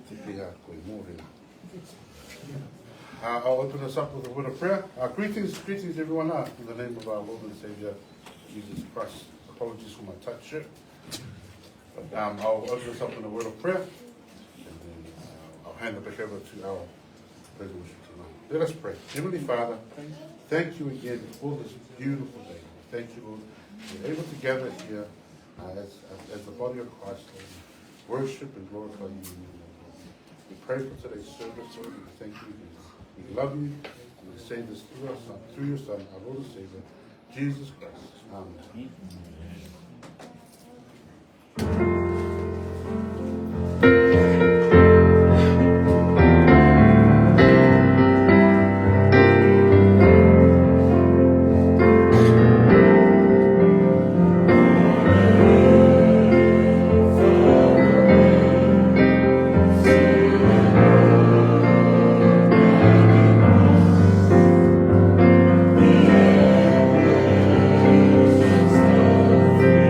Te a koe mōrena. I'll open us up with a word of prayer. Greetings, greetings everyone, in the name of our Lord and Savior, Jesus Christ. Apologies for my tight shirt. But I'll open us up in a word of prayer, and then I'll hand it back over to our praise and worship tonight. Let us pray. Heavenly Father, thank you again for this beautiful day. Thank you, Lord. We're able to gather here as the body of Christ, Lord, worship and glorify you in your name, Lord. We pray for today's service, Lord, and we thank you again. We love you, and we say this through our Son, through your Son, our Lord and Savior, Jesus Christ. Amen. The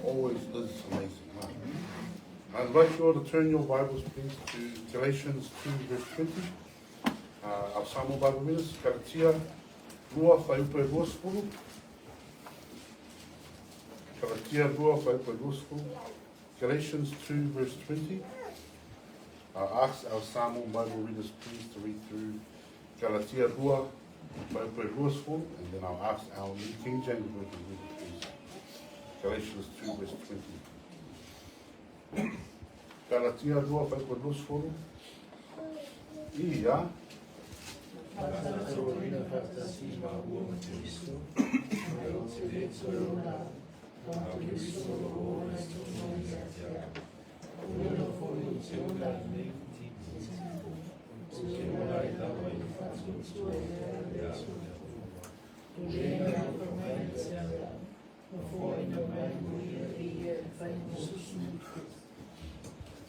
always is amazing. Huh? I invite you all to turn your Bibles, please, to Galatians 2, verse 20. Our Samoa Bible readers, Galatia 2, fuaiupu e 20. Galatia 2, fuaiupu e 20. Galatians 2, verse 20. I ask our Samoa Bible readers, please, to read through Galatia 2, fuaiupu e 20, and then I'll ask our New King James Version readers, please. Galatians 2, verse 20. Galatia 2, fuaiupu e 20. Ia.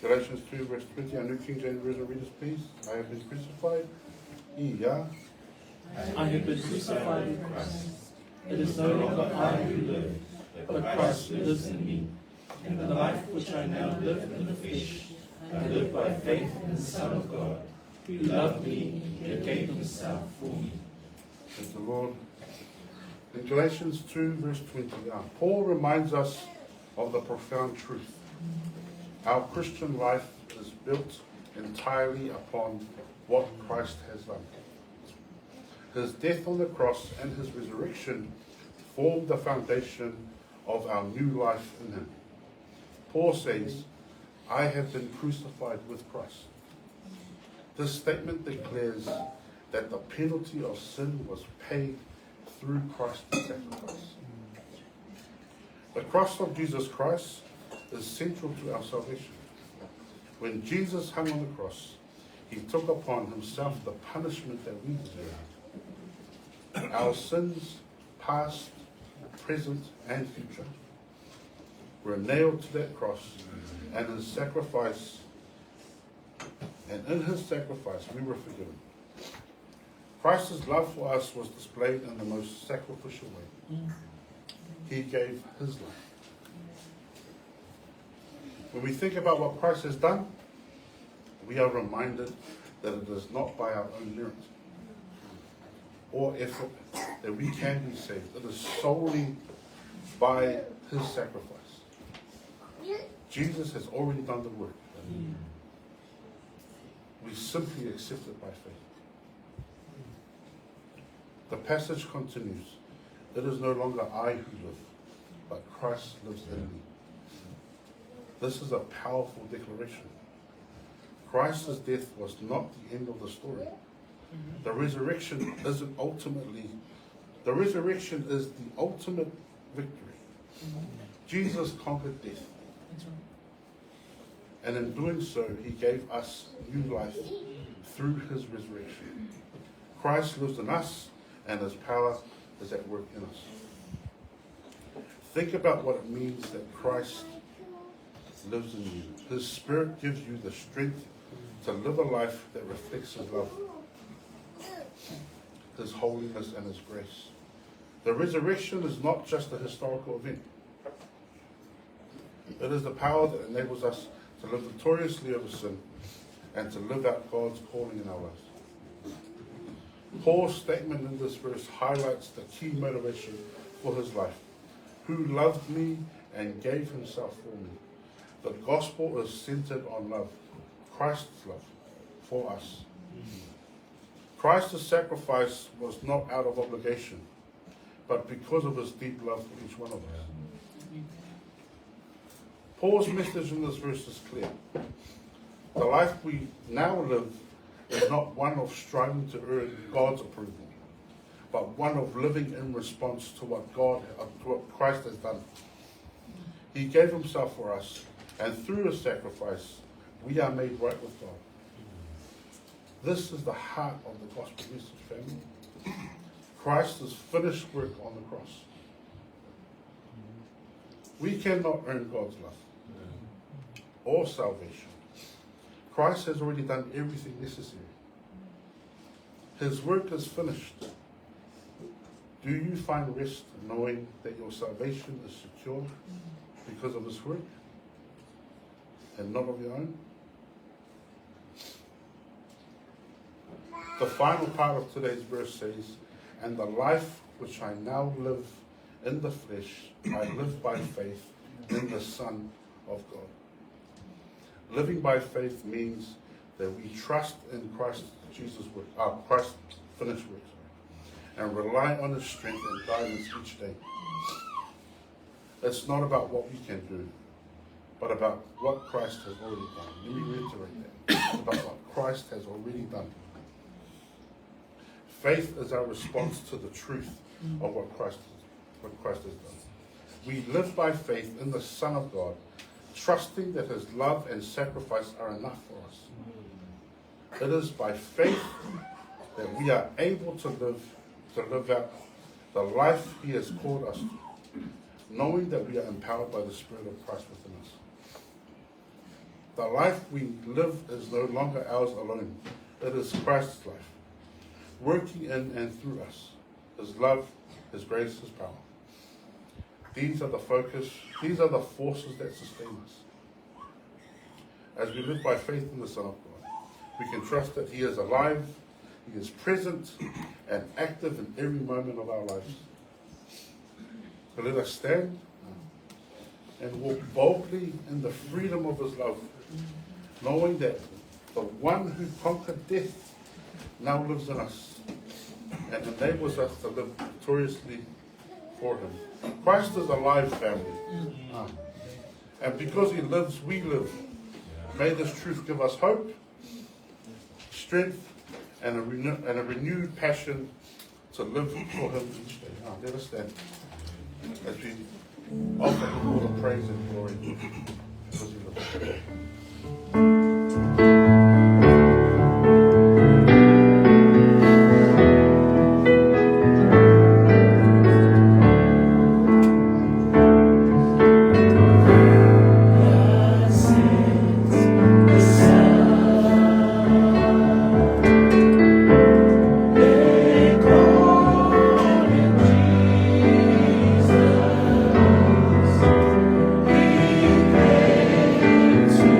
Galatians 2, verse 20, our New King James Version readers, please. I have been crucified. Ia. I have been crucified with Christ. It is no longer I who live, but Christ lives in me. And the life which I now live in the flesh, I live by faith in the Son of God, who loved me and gave himself for me. Thank the Lord. In Galatians 2, verse 20, Paul reminds us of the profound truth. Our Christian life is built entirely upon what Christ has done. His death on the cross and his resurrection form the foundation of our new life in him. Paul says, I have been crucified with Christ. This statement declares that the penalty of sin was paid through Christ's sacrifice. The cross of Jesus Christ is central to our salvation. When Jesus hung on the cross, he took upon himself the punishment that we deserved. Our sins, past, present, and future, were nailed to that cross, and his sacrifice, and in his sacrifice we were forgiven. Christ's love for us was displayed in the most sacrificial way. He gave his life. When we think about what Christ has done, we are reminded that it is not by our own merit or effort that we can be saved. It is solely by his sacrifice. Jesus has already done the work. We simply accept it by faith. The passage continues, it is no longer I who live, but Christ lives in me. This is a powerful declaration. Christ's death was not the end of the story. The resurrection isn't ultimately, the resurrection is the ultimate victory. Jesus conquered death. And in doing so, he gave us new life through his resurrection. Christ lives in us, and his power is at work in us. Think about what it means that Christ lives in you. His Spirit gives you the strength to live a life that reflects his love, his holiness, and his grace. The resurrection is not just a historical event. It is the power that enables us to live victoriously over sin and to live out God's calling in our lives. Paul's statement in this verse highlights the key motivation for his life. Who loved me and gave himself for me. The gospel is centered on love, Christ's love for us. Christ's sacrifice was not out of obligation, but because of his deep love for each one of us. Paul's message in this verse is clear. The life we now live is not one of striving to earn God's approval, but one of living in response to what God, to what Christ has done. He gave himself for us, and through his sacrifice, we are made right with God. This is the heart of the gospel message, family. Christ's finished work on the cross. We cannot earn God's love or salvation. Christ has already done everything necessary. His work is finished. Do you find rest knowing that your salvation is secure? because of his work and not of your own? The final part of today's verse says, And the life which I now live in the flesh, I live by faith in the Son of God. Living by faith means that we trust in Christ Jesus' work, Christ's finished work, sorry, and rely on his strength and guidance each day. It's not about what we can do, but about what Christ has already done. Let me reiterate that. It's about what Christ has already done. Faith is our response to the truth of what Christ, what Christ has done. We live by faith in the Son of God, trusting that his love and sacrifice are enough for us. It is by faith that we are able to live, to live out the life he has called us to, knowing that we are empowered by the Spirit of Christ within us. The life we live is no longer ours alone. It is Christ's life, working in and through us. His love, His grace, His power. These are the focus, these are the forces that sustain us. As we live by faith in the Son of God, we can trust that He is alive, He is present and active in every moment of our lives. So let us stand and walk boldly in the freedom of His love, knowing that the one who conquered death now lives in us and enables us to live victoriously for Him. Christ is alive, family. Ah. And because He lives, we live. May this truth give us hope, strength, and a, and a renewed passion to live for Him each day. Ah, let us stand as we offer Him all the praise and glory because He lives. Jesus. He came to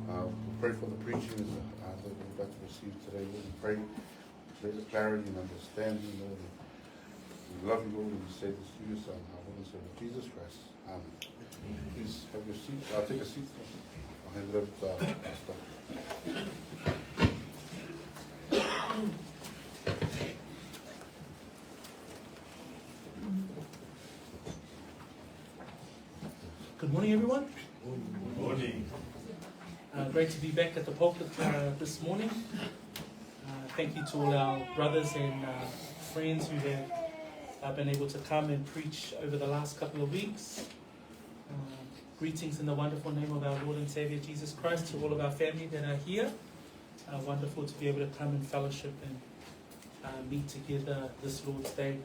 We pray for the preaching that we're about to receive today. Lord, we pray greater clarity and understanding, Lord. We love you, Lord, and we say this to your Son, our Lord and Savior, Jesus Christ. Amen. Please have your seat. I'll take a seat. I'll hand it over to our pastor. Good morning, everyone. Good morning. Great to be back at the pulpit this morning. Thank you to all our brothers and friends who have been able to come and preach over the last couple of weeks. Greetings in the wonderful name of our Lord and Savior Jesus Christ to all of our family that are here. Wonderful to be able to come and fellowship and meet together this Lord's Day.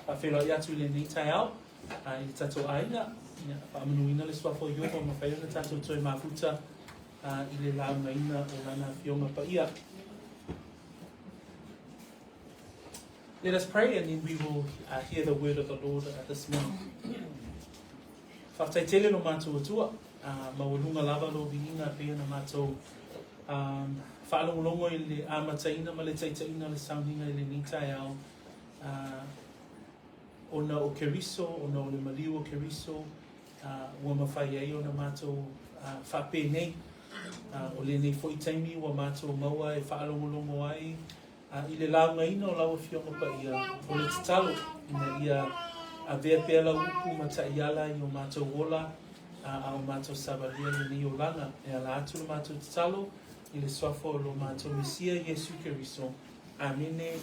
Faafeiloai atu i lenei taeao i le tatou aiga, ia faamanuina le suafa o Ieova ua mafai ona tatou toe mafuta i le laugaina o Lana Afioga Paia. Let us pray and then we will hear the word of the Lord this morning. Faafetai tele lo matou Atua, maualuga lava lo viiga pei ona matou um, faalogologo i le amataina ma le taitaiina o le sauniga i lenei taeao, ona o Keriso, ona o le maliu o Keriso, ua mafai ai ona matou faapenei. O lenei foi taimi ua matou maua e faalogologo ai i le laugaina o lau Afioga Paia, o le tatalo ina ia avea pea lau upu ma taiala i o matou ola a o matou savalia lenei olaga. E ala atu le matou tatalo i le suafa o lo matou Mesia Iesu Keriso. Amene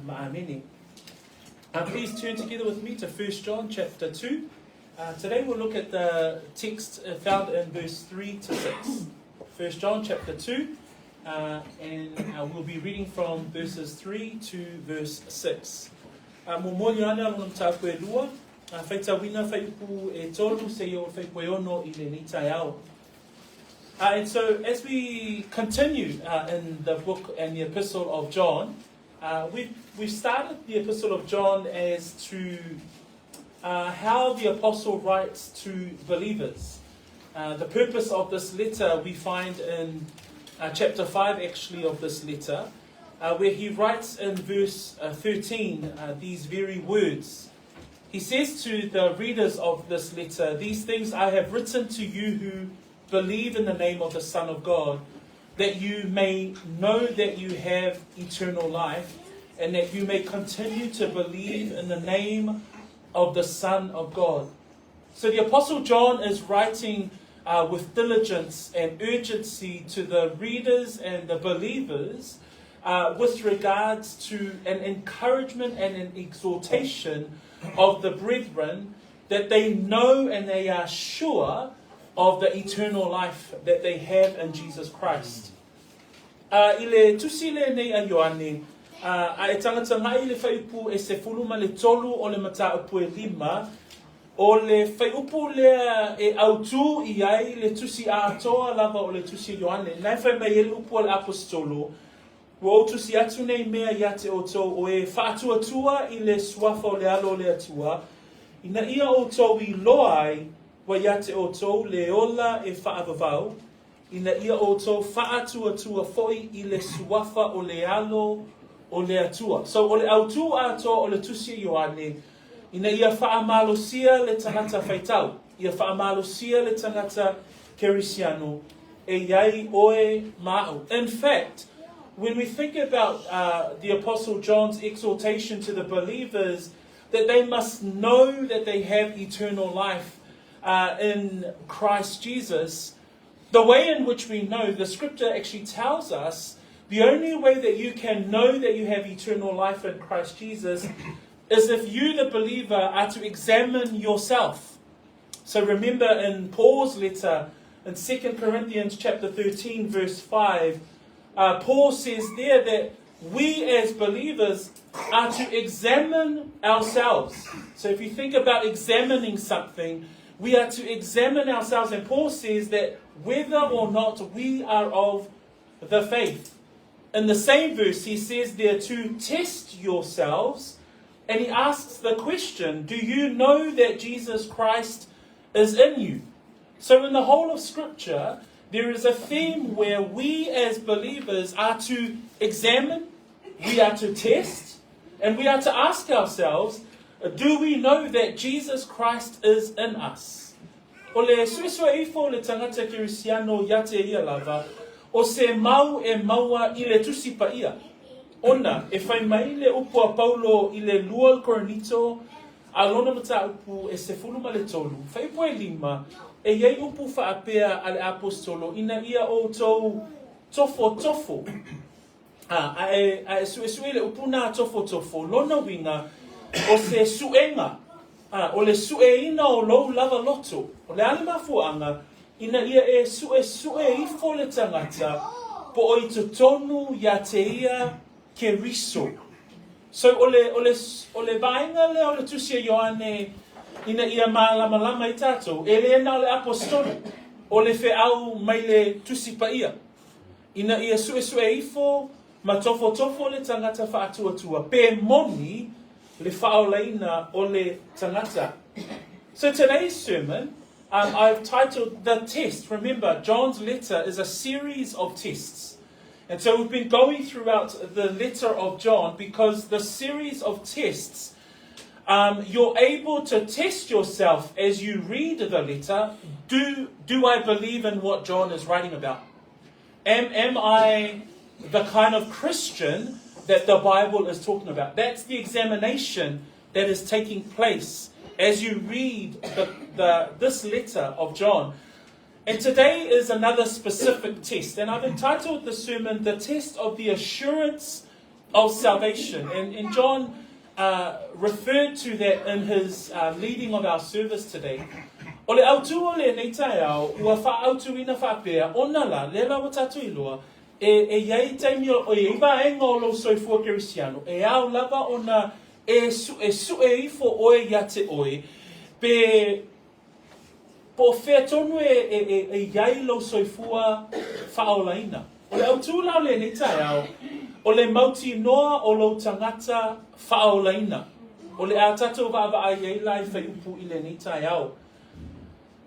ma amene. Please turn together with me to 1 John chapter 2. Today we'll look at the text found in verse 3 to 6. 1 John chapter 2, and we'll be reading from verses 3 to verse 6. Momoli ana lona mataupu e lua, faitauina fuaiupu e tolu seia oo i le fuaiupu e ono i lenei taeao. And so as we continue in the book and the epistle of John, we've started the epistle of John as to how the apostle writes to believers. The purpose of this letter we find in chapter 5 actually of this letter, where he writes in verse 13 these very words. He says to the readers of this letter, "These things I have written to you who believe in the name of the Son of God, that you may know that you have eternal life, and that you may continue to believe in the name of the Son of God." So the Apostle John is writing with diligence and urgency to the readers and the believers with regards to an encouragement and an exhortation of the brethren that they know and they are sure of the eternal life that they have in Jesus Christ. I le tusi lenei a Ioane, a e tagatagai i le fuaiupu e 13 o le mataupu e lima, o le fuaiupu lea e autū i ai le tusi atoa lava o le tusi a Ioane. Na e fai mai ai le upu a le aposetolo, Ua ou tusi atu nei mea ia te outou o e faatuatua i le suafa o le Alo o le Atua, ina ia outou iloa ai ua ia te outou le ola e faavavau, ina ia outou faatuatua foi i le suafa o le Alo o le Atua. So, o le autū atoa o le tusi a Ioane, ina ia faamalosia le tagata faitau, ia faamalosia le tagata Kerisiano, e i ai oe ma a'u. In fact, when we think about the Apostle John's exhortation to the believers that they must know that they have eternal life in Christ Jesus, the way in which we know, the scripture actually tells us the only way that you can know that you have eternal life in Christ Jesus is if you, the believer, are to examine yourself. So remember in Paul's letter in 2 Corinthians chapter 13 verse 5, Paul says there that we as believers are to examine ourselves. So if you think about examining something, we are to examine ourselves. And Paul says that whether or not we are of the faith. In the same verse, he says there to test yourselves. And he asks the question, do you know that Jesus Christ is in you? So in the whole of Scripture, There is a theme where we as believers are to examine, we are to test, and we are to ask ourselves, do we know that Jesus Christ is in us? O le suesue ifo o le tagata Kerisiano ia te ia lava, o se mau e maua i le Tusi Paia. Ona, e whai mai le upu a Paulo i le lua Korinito a lona mataupu e 13, fuaiupu e 5, e i ai upu faapea a le aposetolo ina ia outou tofotofo. A, a e, a e suesue le upu nā tofotofo, lona uiga, o se suega, a, o le sueina o lou lava loto. O le a le mafuaaga, ina ia e suesue ifo le tagata po o i totonu ia te ia Keriso. So o le, o le, o le vaega lea o le Tusi a Ioane ina ia mālamalama ai tātou, e le na o le aposetolo, o le feau mai le Tusi Paia. Ina ia suesue ifo ma tofotofo le tagata faatuatua, pe moni le faaolaina o le tagata. So today's sermon, I've titled The Test. Remember, John's letter is a series of tests. And so we've been going throughout the letter of John because the series of tests, you're able to test yourself as you read the letter. Do, do I believe in what John is writing about? Am, am I the kind of Christian that the Bible is talking about? That's the examination that is taking place as you read the, the, this letter of John. And today is another specific test. And I've entitled the sermon, The Test of the Assurance of Salvation. And, and John referred to that in his leading of our service today. O le autū o lenei taeao, ua faaautuina faapea, ona la, lea la ua tatou iloa, e, e i ai taimi o, e i ai vaega o lou soifua kerisiano, e ao lava ona e suesue ifo oe ia te oe, pe Po o fea tonu e, e, e, e i ai lou soifua faaolaina. O le autū la o lenei taeao, o le mautinoa o lou tagata faaolaina. O le a tatou vaavaai ai la i fuaiupu i lenei taeao.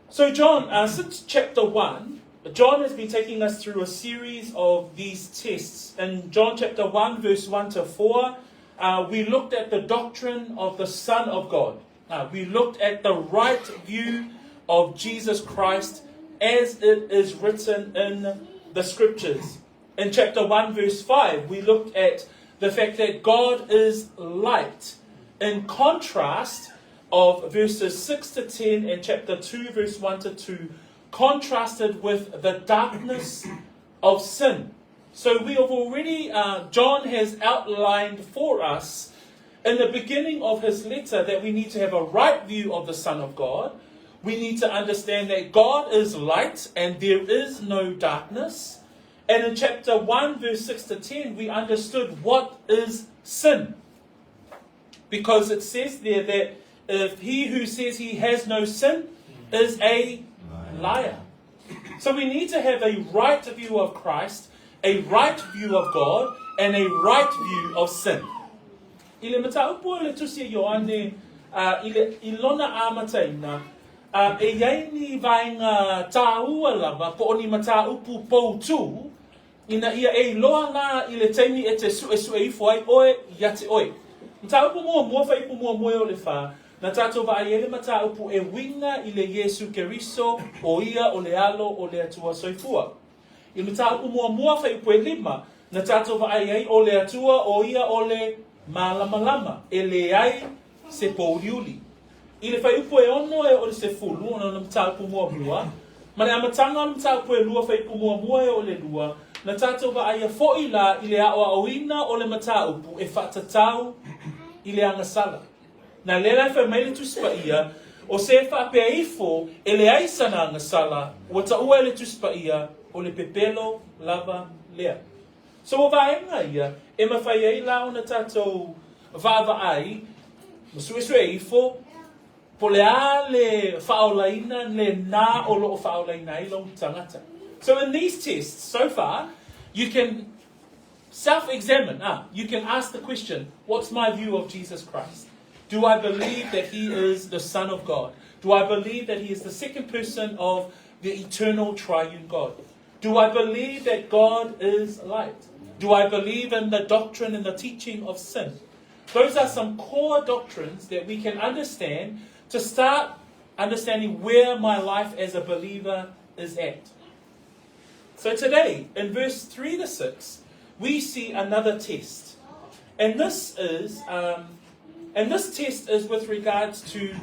So John, since chapter 1, John has been taking us through a series of these tests. In John chapter 1, verse 1 to 4, we looked at the doctrine of the Son of God. We looked at the right view of Jesus Christ as it is written in the scriptures. In chapter 1, verse 5, we looked at the fact that God is light. In contrast of verses 6 to 10 and chapter 2, verse 1 to 2, contrasted with the darkness of sin. So we have already, John has outlined for us in the beginning of his letter that we need to have a right view of the Son of God. We need to understand that God is light and there is no darkness. And in chapter 1, verse 6 to 10, we understood what is sin. Because it says there that if he who says he has no sin is a liar. So we need to have a right view of Christ, a right view of God, and a right view of sin. I le mataupu o le Tusi a Ioane i, le, i lona amataina, e i ai ni vaega tāua lava po o ni mataupu poutū, ina ia e iloa la i le taimi e te suesue ifo ai oe ia te oe. Mataupu muamua, fuaiupu muamua e o le whā, na tātou vaai ai le mataupu e uiga i le Iesu Keriso o ia o le alo o le Atua soifua. I le mataupu muamua fuaiupu e 5, na tātou vaai ai o le Atua o ia o le mālamalama, e leai se pōuliuli. I le fuaiupu e 6 e o le 10, ona o le mataupu muamua, ma le amataga o le mataupu e 2 fuaiupu muamua e o le 2, na tātou vaaia foʻi la i le aoaoina o le mataupu e faatatau i le agasala. Na lea la e fai mai le Tusi Paia, o se faapea ifo e leai sana agasala, ua taua e le Tusi Paia, o le pepelo lava lea. So o vaega ia e mafai ai la ona tatou vaavaai ma suesue ifo po o le a le faaolaina lenā o loo faaolaina ai lou tagata. So in these tests so far, you can self-examine. You can ask the question, what's my view of Jesus Christ? Do I believe that he is the Son of God? Do I believe that he is the second person of the eternal triune God? Do I believe that God is light? Do I believe in the doctrine and the teaching of sin? Those are some core doctrines that we can understand to start understanding where my life as a believer is at. So today, in verse 3 to 6, we see another test. And this is um, and this test is with regards to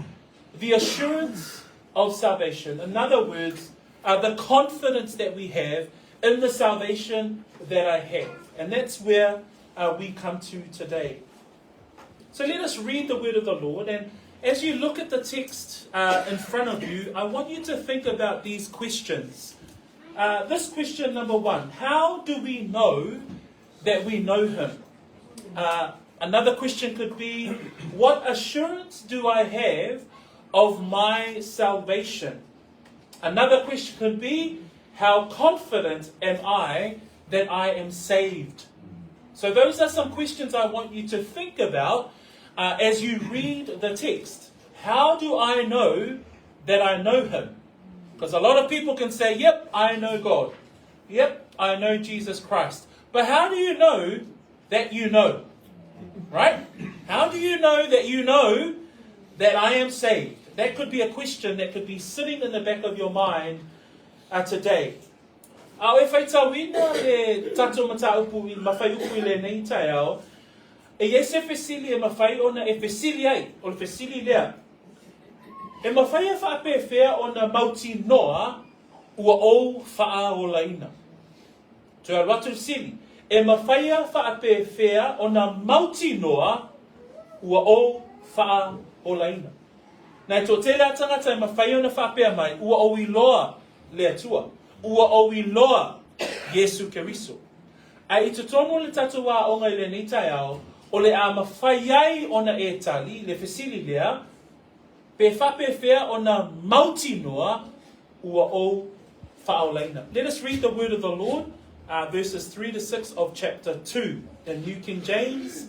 the assurance of salvation. In other words, uh, the confidence that we have in the salvation that I have. And that's where uh, we come to today. So let us read the word of the Lord. And as you look at the text uh, in front of you, I want you to think about these questions. Uh, this question number one How do we know that we know Him? Uh, another question could be What assurance do I have of my salvation? Another question could be How confident am I that I am saved? So, those are some questions I want you to think about uh, as you read the text. How do I know that I know Him? Because a lot of people can say, Yep, I know God. Yep, I know Jesus Christ. But how do you know that you know? Right? How do you know that you know that I am saved? That could be a question that could be sitting in the back of your mind uh, today. A e whaitauina le tatou mataupu i mawhaiupu i lenei taeao, e iai se fesili e mawhai ona e fesili ai, o le fesili lea. E mawhai e whaapewhea ona mautinoa ua ou whaaolaina. Toe alu atu le fesili, e mawhai a whaapewhea ona mautinoa ua ou whaaolaina. Na e toatele a tangata e mawhai ona whaapea mai, ua ou iloa le Atua. Ua ou iloa Iesu Keriso. Ae i totonu o le tatou aoga i lenei taeao, o le a mawhai ai ona e tali le fesili lea, pe whapewhea ona mautinoa ua ou whaaolaina. Let us read the word of the Lord, uh, verses 3 to 6 of chapter 2 in New King James,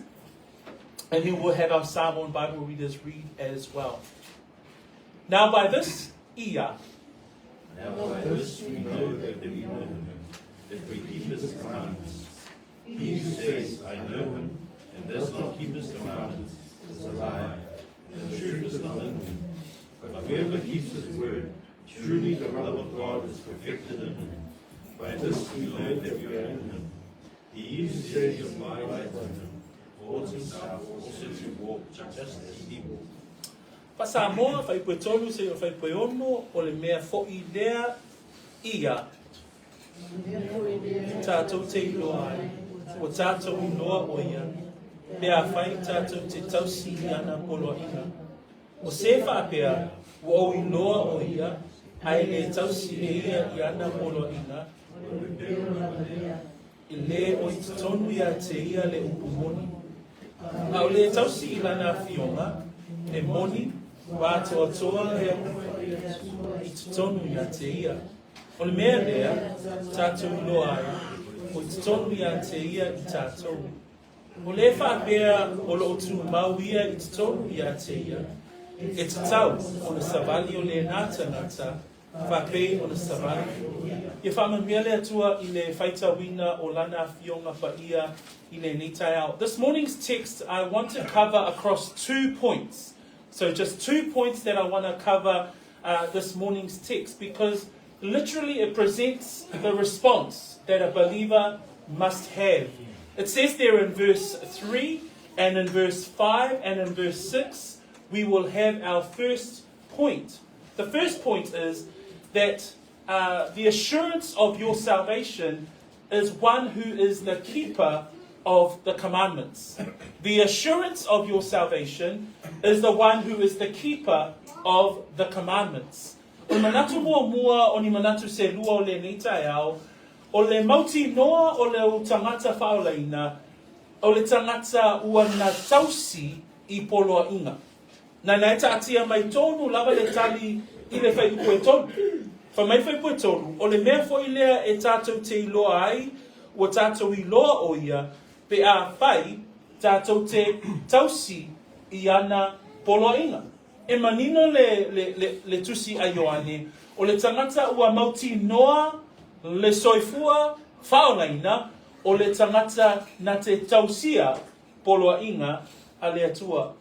and then we'll have our Samoan Bible readers read as well. Now by this, ia. Now by this we know that we know him, if we keep his commandments. He who says, I know him, and does not keep his commandments, is a liar, and the truth is not in him. But whoever keeps his word, truly the love of God is perfected in him. By this we know that we are in him. He who says he abides in him ought himself also to walk just as he walked. Fa-Samoa, faipue tolu seia faipue ono, o le mea foʻi lea ia tātou te iloa ai, ua tātou iloa ʻo ia, pe afai tātou te tausi i ana poloaiga. O se faapea, ua ou iloa ʻo ia, a e lē tausi e ia i ana poloaiga, E lē ʻo i totonu iā te ia le upu moni. A o lē tausi i lana afioga, e moni, ua atoatoa le i totonu iā te ia. O le mea lea, tātou iloa ai, o i totonu iā te ia i tātou. O lē faapea o loo tumau ia i totonu iā te ia, e tatau ona savali o lēnā tangata Faapei ona savali. Ia faamanuia le Atua i le faitauina o Lana Afioga Paia i lenei taeao. This morning's text I want to cover across two points. So just two points that I want to cover uh, this morning's text because literally it presents the response that a believer must have. It says there in verse 3 and in verse 5 and in verse 6 we will have our first point. The first point is that uh, the assurance of your salvation is one who is the keeper of the commandments. The assurance of your salvation is the one who is the keeper of the commandments. O le manatu muamua o ni manatu se lua o lenei taeao, o le mautinoa o le ou tagata faaolaina, o le tagata ua na tausi i poloaiga. Nana e taatia mai tonu lava le tali i le whaiupu e tolu. Whai mai whaiupu e tolu, o le mea foʻi lea e tātou te iloa ai, ua tātou iloa ʻo ia, pe afai tātou te tausi i ana poloaiga. E manino le, le, le, le tusi a Ioane, o le tagata ua mautinoa Le soifua faaolaina o le tagata na te tausia poloaiga a le Atua.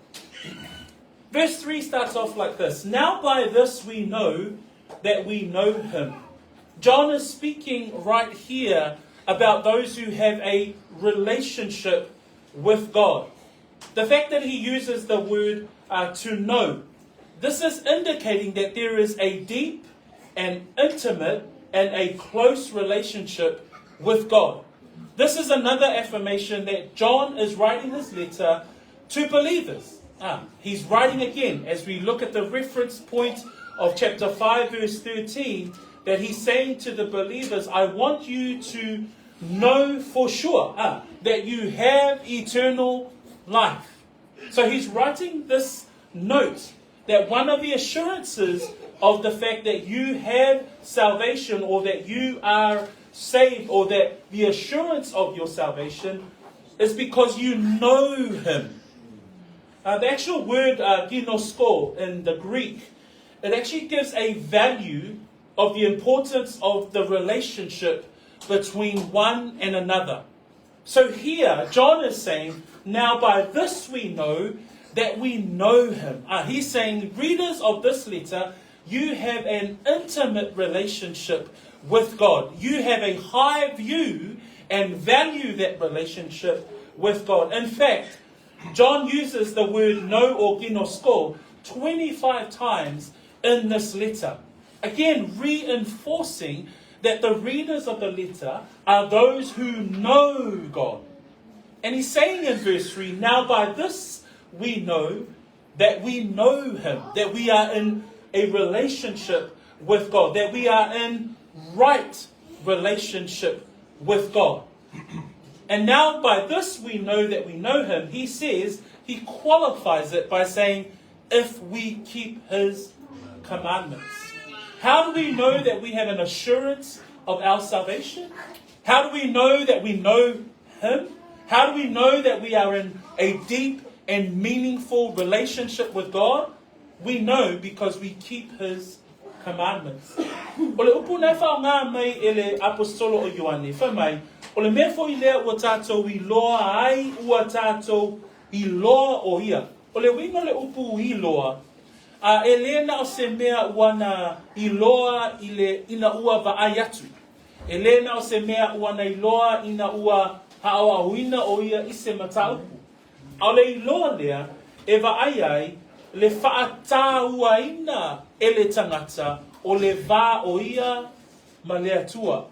Verse 3 starts off like this Now by this we know that we know him. John is speaking right here about those who have a relationship with God. The fact that he uses the word uh, to know, this is indicating that there is a deep and intimate and a close relationship with God. This is another affirmation that John is writing his letter to believers. Ah, he's writing again as we look at the reference point of chapter 5, verse 13, that he's saying to the believers, I want you to know for sure ah, that you have eternal life. So he's writing this note that one of the assurances of the fact that you have salvation or that you are saved or that the assurance of your salvation is because you know him. Uh, the actual word uh, ginosko in the Greek, it actually gives a value of the importance of the relationship between one and another. So here, John is saying, now by this we know that we know him. Uh, he's saying, readers of this letter, you have an intimate relationship with God. You have a high view and value that relationship with God. In fact, John uses the word know or ginosko 25 times in this letter. Again, reinforcing that the readers of the letter are those who know God. And he's saying in verse 3 Now by this we know that we know him, that we are in a relationship with God, that we are in right relationship with God. And now by this we know that we know him. He says, he qualifies it by saying, if we keep his commandments. How do we know that we have an assurance of our salvation? How do we know that we know him? How do we know that we are in a deep and meaningful relationship with God? We know because we keep his commandments. O le upu nei whaonga mai e le apostolo o Ioane, whai mai, o le mea foi lea ua tātou i loa ai ua tātou i loa o ia. O le uiga o le upu i loa, a e lē na o se mea ua na iloa i le ina ua vaai atu. E lē na o se mea ua na iloa ina ua haaoaoina o ia i se mataupu. A o le iloa lea e vaai ai le faatāuaina e le tagata o le va o ia ma le Atua.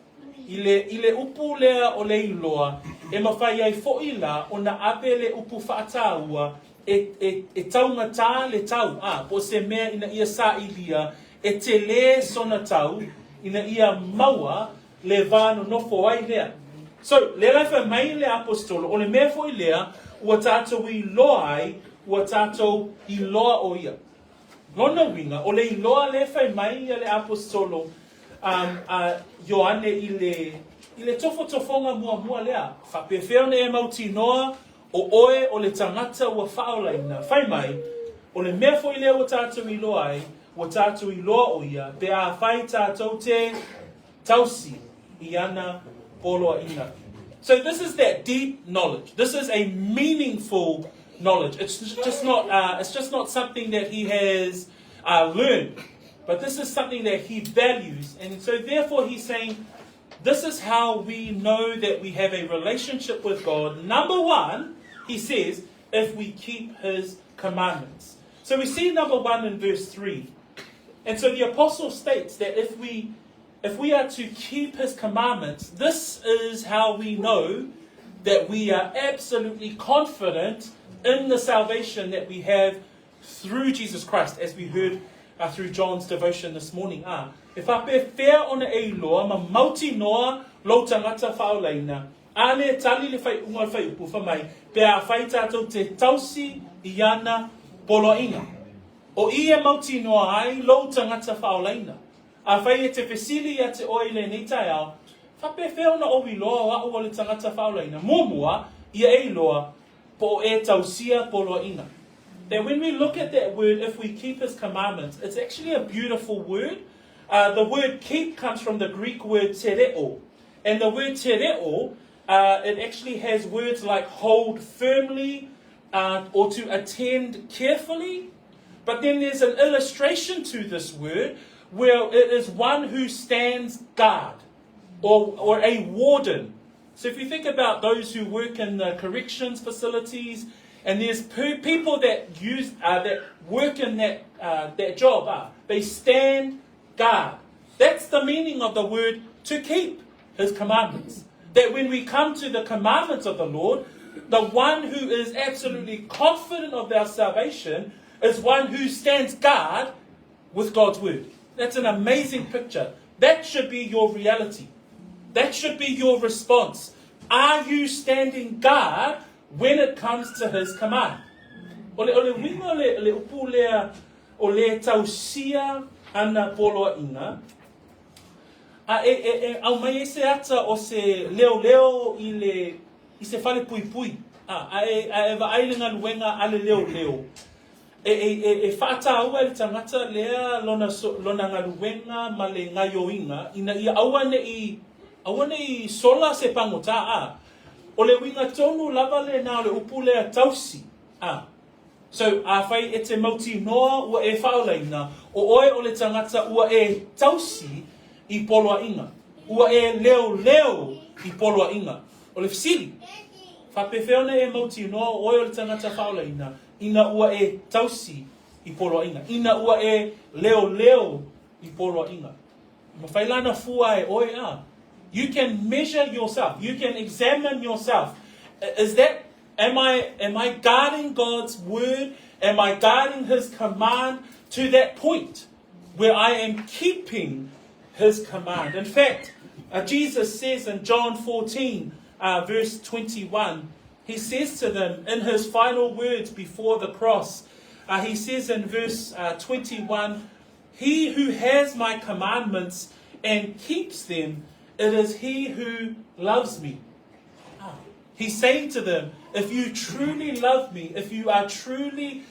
I le, i le upu lea o le iloa, e mafai ai foʻi la ona ave le upu faatāua e, e, e taugatā le tau, a, po o se mea ina ia sailia e telē sona tau ina ia maua le va nonofo ai lea. So, lea la e fai mai le Aposetolo, o le mea foi lea ua tātou iloa ai, ua tātou iloa o ia. Lona uiga, o le iloa lea e fai mai ia le Aposetolo um, a Ioane i le, i le tofotofoga muamua lea, faapefea ona e mautinoa o oe o le tagata ua faaolaina, fai mai, o le mea foi lea ua tātou iloa ai, ua tātou iloa o ia, pe afai tātou te tausi i ana poloaiga. So this is that deep knowledge. This is a meaningful knowledge. It's just not, uh, it's just not something that he has uh, learned, but this is something that he values. And so therefore he's saying, this is how we know that we have a relationship with God. Number one, he says, if we keep his commandments. So we see number one in verse 3. And so the apostle states that if we if we are to keep his commandments, this is how we know that we are absolutely confident in the salvation that we have through Jesus Christ, as we heard uh, through John's devotion this morning. Ah, e whapewhea ona e iloa ma mautinoa lou tagata faaolaina, a le tali le faaiuga o le faaiupu fai mai, pe afai tātou te tausi i ana poloaiga. O i e mautinoa ai lou tagata faaolaina. Afai e te fesili ia te oe i lenei taeao, faapefea ona ou iloa o a'u o le tagata faaolaina? Muamua, ia e iloa, po o e tausia poloaiga. That when we look at that word, if we keep his commandments, it's actually a beautiful word. The word keep comes from the Greek word tereo. And the word tereo, it actually has words like hold firmly or to attend carefully. But then there's an illustration to this word where it is one who stands guard or, or a warden. So if you think about those who work in the corrections facilities, and there's people that use that work in that that job, they stand guard. That's the meaning of the word to keep his commandments. That when we come to the commandments of the Lord, the one who is absolutely confident of our salvation is one who stands guard with God's word. That's an amazing picture. That should be your reality. That should be your response. Are you standing guard when it comes to his command? O le, o le uiga o le, le upu lea o le tausia ana poloaiga, a e, e, e aumai ai se ata o se leoleo i le, i se fale puipui, a, a e, a e vaai le galuega a le leoleo, e, e, e, e faataua e le tagata lea lona, lona galuega ma le gaioiga, ina ia aua ne'i, aua ne'i sola se pagotā, a. O le uiga tonu lava lena o le upu lea tausi, a. So, afai e te mautinoa ua e faaolaina, o oe o le tagata ua e tausi i poloaiga, ua e leoleo i poloaiga. O le fesili, faapefea ona e mautinoa o oe o le tagata faaolaina ina ua e tausi i poloaiga, ina ua e leoleo i poloaiga? E mafai la ona fua e oe a. You can measure yourself. You can examine yourself. Is that, am I, am I guarding God's word? Am I guarding his command to that point where I am keeping his command? In fact, Jesus says in John 14, verse 21, he says to them in his final words before the cross, he says in verse 21, He who has my commandments and keeps them, it is he who loves me. He's saying to them, if you truly love me, if you are truly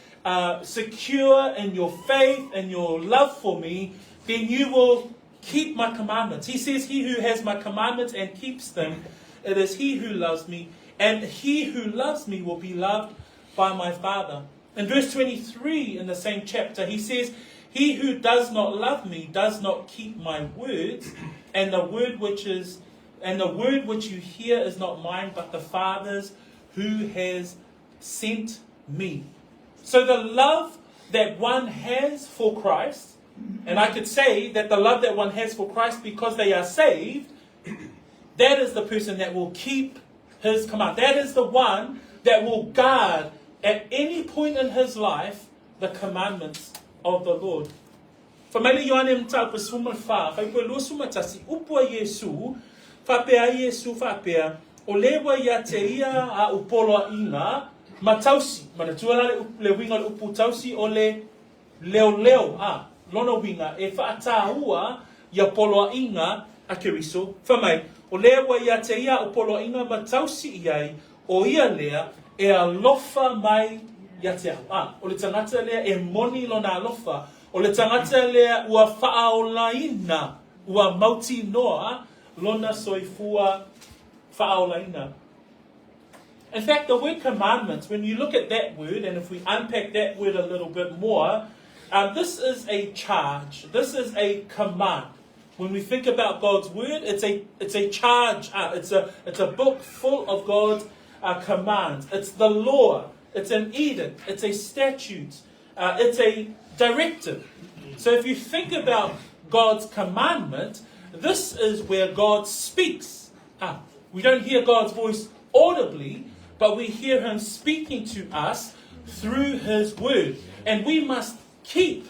secure in your faith and your love for me, then you will keep my commandments. He says, He who has my commandments and keeps them, it is he who loves me. And he who loves me will be loved by my Father. In verse 23 in the same chapter, he says, He who does not love me does not keep my words, and the word which is and the word which you hear is not mine, but the Father's who has sent me. So the love that one has for Christ, and I could say that the love that one has for Christ because they are saved, that is the person that will keep his command. That is the one that will guard at any point in his life the commandments of the Lord. Fai mai le Ioane mataupu 14, fuaiupu e 21, upu a Iesū, faapea ai Iesū faapea, O le ua ia te ia a'u poloaiga ma tausi. Manatua la le, le uiga o le upu tausi o le leoleo, a, lona uiga e faatāua ia poloaiga a Keriso. Fai mai, O le ua ia te ia a'u poloaiga ma tausi i ai, o ia lea e alofa mai ia te a'u. A, o le tagata lea e moni lona alofa, o le tagata lea ua faaolaina, ua mautinoa lona soifua faaolaina. In fact, the word commandments, when you look at that word, and if we unpack that word a little bit more, this is a charge. This is a command. When we think about God's word, it's a, it's a charge. It's, a, it's a book full of God's commands. It's the law. It's an edict. It's a statute. It's a directive. So if you think about God's commandment, this is where God speaks. We don't hear God's voice audibly, but we hear Him speaking to us through His word. And we must keep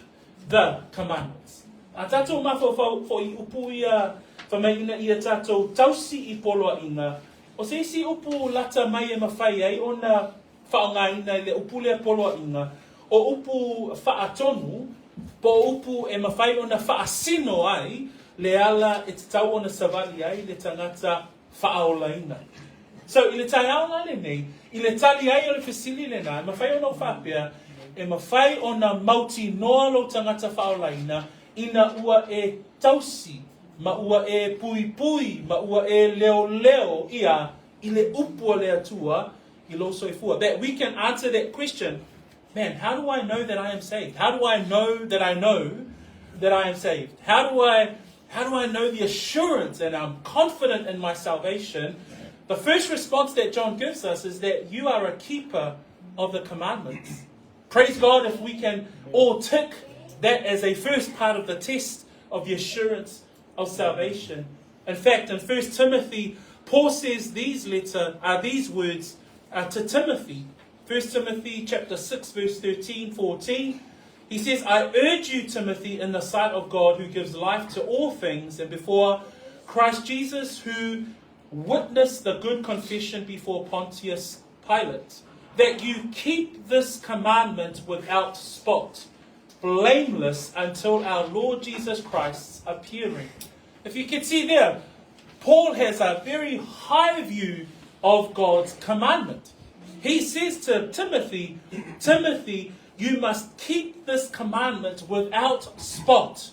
the commandments. A tātou mafaufau fo i upu ia fai mai ina ia tātou tausi i poloaiga, o se isi upu lata mai e mafai ai ona faaaogaina i le upu lea poloaiga, o upu faatonu, po o upu e mafai ona faasino ai le ala e tatau ona savali ai le tagata faaolaina. So, i le taeao la lenei, i le tali ai o le fesili lena, e mafai ona ou faapea, e mafai ona mautinoa lou tagata faaolaina Ina ua e tausi, ma ua e puipui, ma ua e leoleo ia i le upu a le Atua i lou soifua. That we can answer that question, man, how do I know that I am saved? How do I know that I know that I am saved? How do I how do I know the assurance and I'm confident in my salvation? The first response that John gives us is that you are a keeper of the commandments. Praise God if we can all tick that as a first part of the test of the assurance of salvation. In fact, in 1 Timothy, Paul says these letter, these words to Timothy. 1 Timothy chapter 6, verse 13, 14. He says, I urge you, Timothy, in the sight of God who gives life to all things, and before Christ Jesus who witnessed the good confession before Pontius Pilate, that you keep this commandment without spot, blameless until our Lord Jesus Christ's appearing. If you can see there, Paul has a very high view of God's commandment. He says to Timothy, Timothy, you must keep this commandment without spot.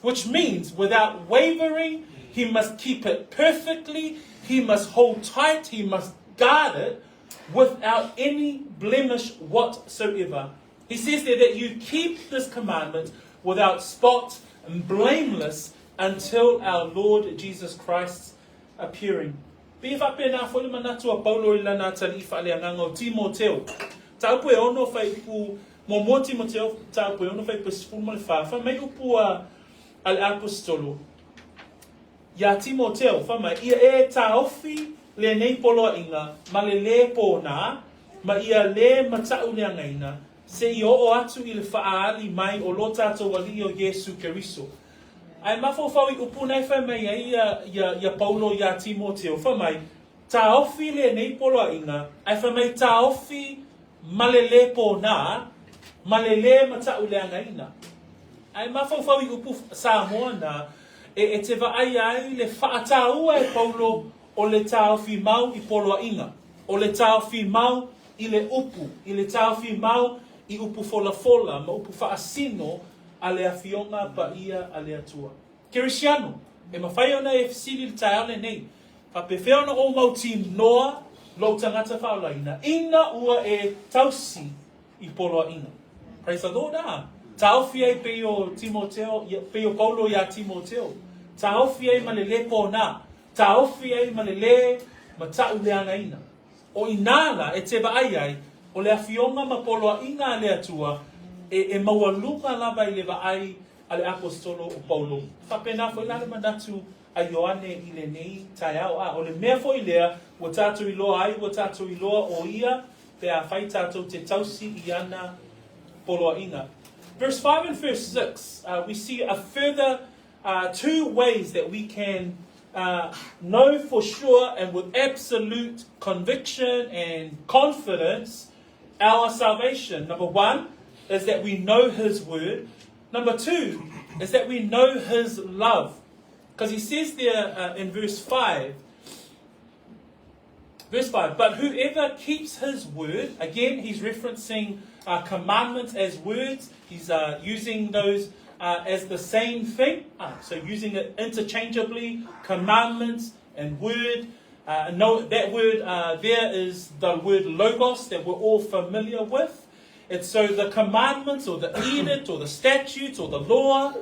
Which means without wavering, he must keep it perfectly, he must hold tight, he must guard it without any blemish whatsoever. He says there that you keep this commandment without spot and blameless until our Lord Jesus Christ's appearing. Pe i faapena foi le manatu a Paulo i lana atalii faaleagaga o Timoteo. Taupu e ono faiupu muamua Timoteo taupu e ono faiupu e 14, fai mai upu a, a le aposetolo iā Timoteo, fai mai, Ia e taofi lenei poloaiga ma le lē pōnā, ma ia lē mataʻuleagaina, seia oo atu i le faaali mai o lo tatou Alii o Iesu Keriso. Ae mafaufau i upu na e fai mai ai ia, ia, ia Paulo iā Timoteo, fai mai, Taofi lenei poloaiga, ae fai mai taofi ma le lē pōnā, ma le lē mataʻuleagaina. Ae mafaufau i upu Samoa na, e, e te vaaia ai le faatāua e Paulo o le taofi mau i poloaiga, o le taofi mau i le upu, i le taofi mau i upu folafola ma upu faasino a le Afioga Paia a le Atua. Kerisiano, e mafai ona e fesili i le taeao lenei, Faapefea ona ou mautinoa lou tagata faaolaina ina ua e tausi i poloaiga? Praise the Lord, ā, taofi ai pei o Timoteo, pei o Paulo iā Timoteo, taofi ai ma le lē pōnā, taofi ai ma le lē mataʻuleagaina. O inā la e te vaai ai, o le afioga ma poloaiga a le Atua e, e maualuga lava i le vaai a le Aposetolo o Paulo. Faapena foi la le manatu a Ioane i lenei taeao. A o le mea foi lea ua tatou iloa ai, ua tatou iloa o ia pe afai tatou te tausi i ana poloaiga. Verse 5 and verse 6, we see a further two ways that we can know for sure and with absolute conviction and confidence our salvation. Number one is that we know His word. Number two is that we know His love. Because he says there in verse 5, verse 5, but whoever keeps his word, again, he's referencing commandments as words, he's using those as the same thing, so using it interchangeably, commandments and word. No, that word there is the word logos that we're all familiar with. And so the commandments or the edict or the statutes or the law,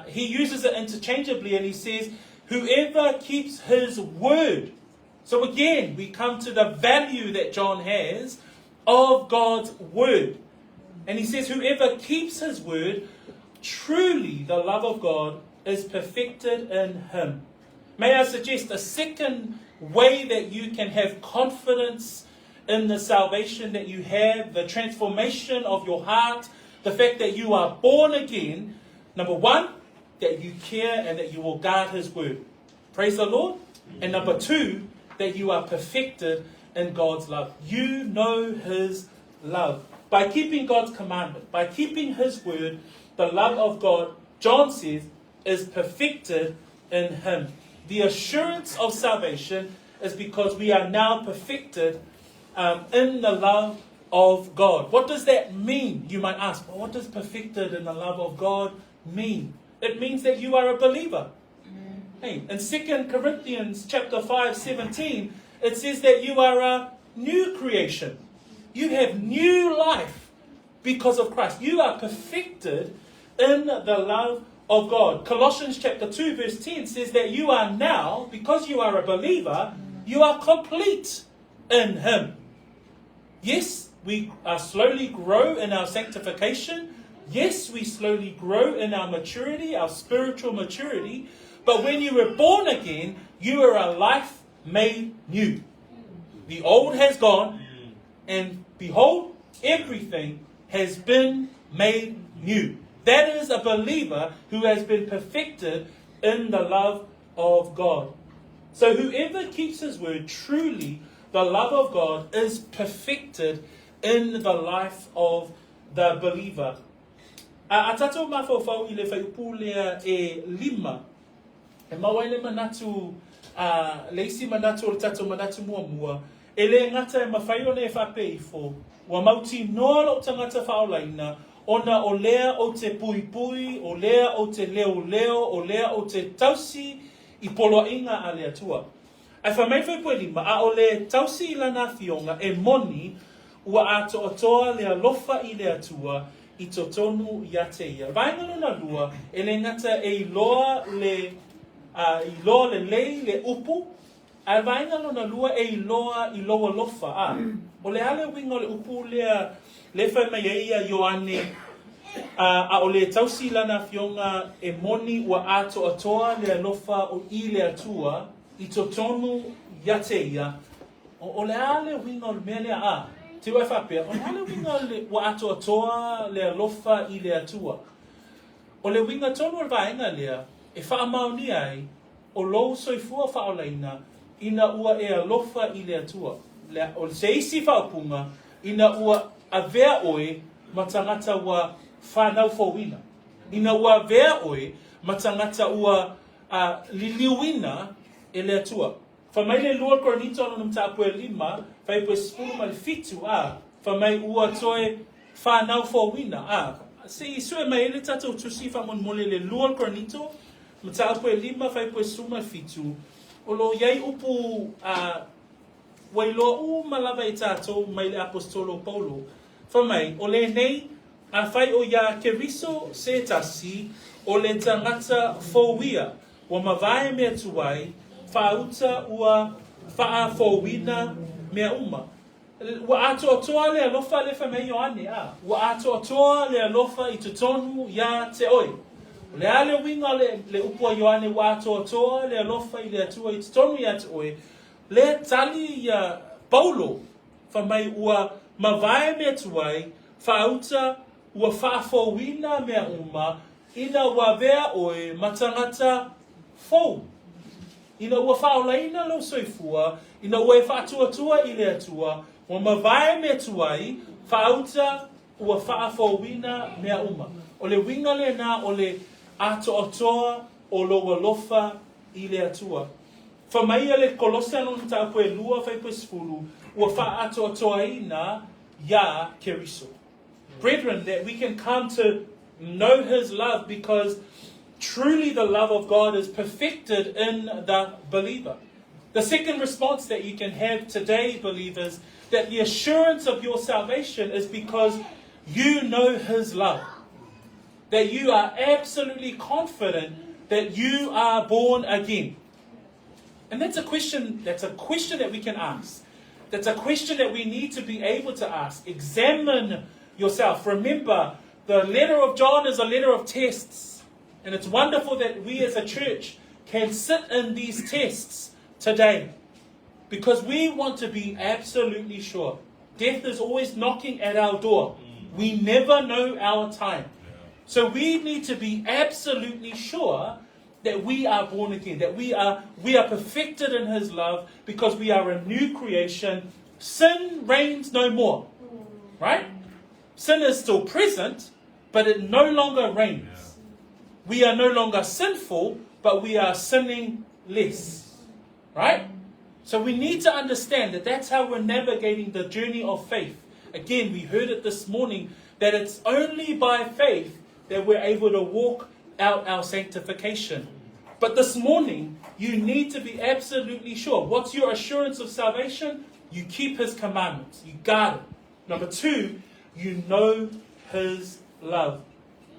he uses it interchangeably and he says, whoever keeps his word. So again, we come to the value that John has of God's word. And he says, whoever keeps his word, truly the love of God is perfected in him. May I suggest a second way that you can have confidence in the salvation that you have, the transformation of your heart, the fact that you are born again. Number one, that you care and that you will guard his word. Praise the Lord. And number two, that you are perfected in God's love. You know his love. By keeping God's commandment, by keeping his word, the love of God, John says, is perfected in him. The assurance of salvation is because we are now perfected in the love of God. What does that mean? You might ask. Well, what does perfected in the love of God mean? It means that you are a believer. Hey, in 2 Corinthians chapter 5, 17, it says that you are a new creation. You have new life because of Christ. You are perfected in the love of God. Colossians chapter 2 verse 10 says that you are now, because you are a believer, you are complete in Him. Yes, we are slowly grow in our sanctification. Yes, we slowly grow in our maturity, our spiritual maturity. But when you were born again, you are a life made new. The old has gone, and behold, everything has been made new. That is a believer who has been perfected in the love of God. So whoever keeps his word, truly the love of God is perfected in the life of the believer. A, a tatou mafaufau i le whaiupu lea e lima, e mau ai le manatu, a, le isi manatu o le tatou manatu muamua, e le gata e mafai ona e faapea ifo, ua mautinoa lou tagata faaolaina, ona o lea ou te puipui, o lea ou te leoleo, o lea ou te tausi i poloaiga a le Atua. Ae fai mai le Fuaipue 5, a o le tausi i lana afioga e moni ua atoatoa le alofa i le Atua i totonu ia te ia. Vaega lona lua, e le gata e iloa le, a, iloa lelei le upu, ae vaega lona lua e iloa i lou alofa. A, o le a le uiga o le upu lea le fai mai ai ia Ioane, a, a o le tausi i lana afioga e moni ua atoatoa le alofa o i le Atua i totonu ia te ia, o, o le a le uiga o le mea lea? A, te ua e faapea, o le a le uiga o le, ua atoatoa le alofa i le Atua? O le uiga tonu o le vaega lea e faamaonia ai o lou soifua faaolaina ina ua e alofa i le Atua. Le, o se isi faaupuga, ina ua avea oe ma tagata ua whanau fouina. Ina ua avea oe ma tagata ua a, liliuina e le Atua. Fai mai le 2 Korinito lona mataupu e 5, fuaiupu 17, a, fai mai ua toe whanau fouina, a, se i sue mai e le tatou tusi faamolemole le 2 Korinito, mataupu e 5, fuaiupu 17, o lo o i ai upu a, ua iloa uma lava e tatou mai le Aposetolo o Paulo. Fai mai, o lenei, afai o iā Keriso se tasi, o le tagata fou ia, ua mavae mea tuai, faauta ua faafouina mea uma. Ua atoatoa le alofa le fai mai Ioane, a, ua atoatoa le alofa i totonu iā te oe. O le a le uiga o le, le upu a Ioane ua atoatoa le alofa i le Atua i totonu iā te oe, le tali ia Paulo, fai mai ua mavae mea tuai, faauta ua faafouina mea uma, ina ua avea oe ma tagata fou. Ina ua faaolaina lou soifua, ina ua e faatuatua i le Atua, ua mavae mea tuai, faauta ua faafouina mea uma. O le uiga lena o le atoatoa o lou alofa i le Atua. Fai mai ia le Kolose lona mataupu e 2 fuaiupu 10, ua faaatoatoaina iā Keriso. Brethren, that we can come to know His love because truly the love of God is perfected in the believer. The second response that you can have today, believers, that the assurance of your salvation is because you know His love. That you are absolutely confident that you are born again. And that's a question, that's a question that we can ask. That's a question that we need to be able to ask. Examine yourself. Remember, the letter of John is a letter of tests. And it's wonderful that we as a church can sit in these tests today. Because we want to be absolutely sure. Death is always knocking at our door. We never know our time. So we need to be absolutely sure that we are born again, that we are, we are perfected in His love because we are a new creation. Sin reigns no more. Right? Sin is still present, but it no longer reigns. Yeah. We are no longer sinful, but we are sinning less. Right? So we need to understand that that's how we're navigating the journey of faith. Again, we heard it this morning that it's only by faith that we're able to walk out our sanctification. But this morning, you need to be absolutely sure. What's your assurance of salvation? You keep his commandments. You guard it. Number two, you know his love.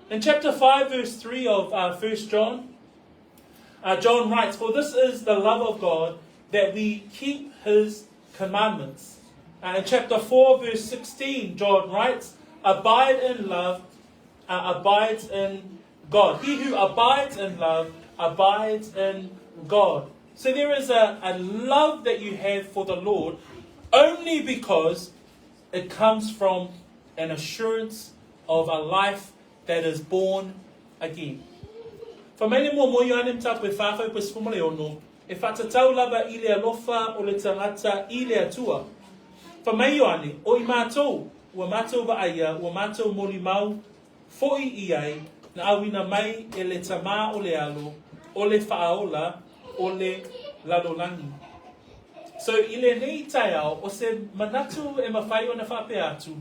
In chapter 5, verse 3 of uh, 1 John, uh, John writes, For this is the love of God, that we keep his commandments. Uh, in chapter 4, verse 16, John writes, Abide in love, uh, abides in God. He who abides in love abides in God. So there is a, a love that you have for the Lord only because it comes from an assurance of a life that is born again. Fa mai le muamua Ioane mataupu e whāwhau pe 16, e whatatau lava i le alofa o le tangata i le Atua. Fa mai Ioane, o i mātou, ua mātou vaaia, ua mātou molimau foʻi i ai, na auina mai e le Tamā o le Alo, o le Faaola o le lalolagi. So, i lenei taeao, o se manatu e mafai ona faapea atu,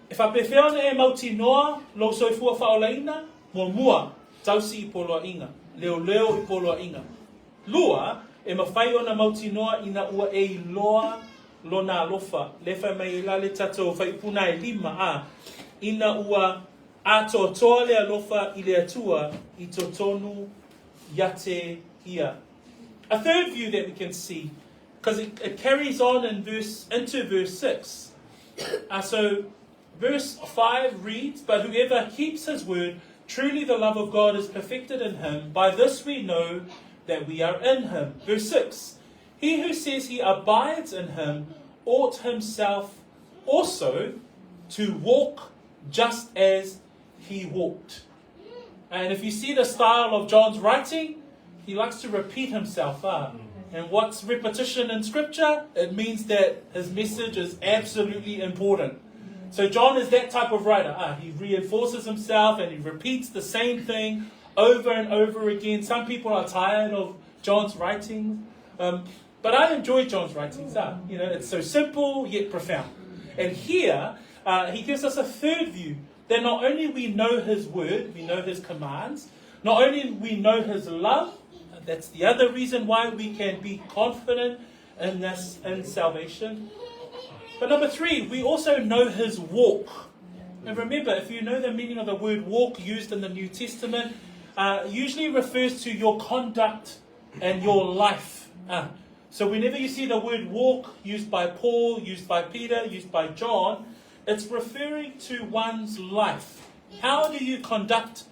E faapefea ona e mautinoa lou soifua faaolaina? Muamua, tausi i poloaiga, leoleo i poloaiga. Lua, e mafai ona mautinoa ina ua e iloa lona alofa, le fai mai ai la le tatou faipuna e lima, a, ina ua atoatoa le alofa i le Atua i totonu ia te ia. A third view that we can see, because it, it carries on in verse, into verse 6. Uh, so verse 5 reads, But whoever keeps his word, truly the love of God is perfected in him. By this we know that we are in him. Verse 6 He who says he abides in him ought himself also to walk just as he walked. And if you see the style of John's writing, he likes to repeat himself. Ah. And what's repetition in scripture? It means that his message is absolutely important. So John is that type of writer. Ah, he reinforces himself and he repeats the same thing over and over again. Some people are tired of John's writings. Um, but I enjoy John's writings. Ah, you know, it's so simple yet profound. And here, uh, he gives us a third view that not only we know his word, we know his commands, not only we know his love, that's the other reason why we can be confident in this in salvation. But number three, we also know his walk. And remember, if you know the meaning of the word walk used in the New Testament, uh, usually refers to your conduct and your life. Uh, so whenever you see the word walk used by Paul, used by Peter, used by John, it's referring to one's life. How do you conduct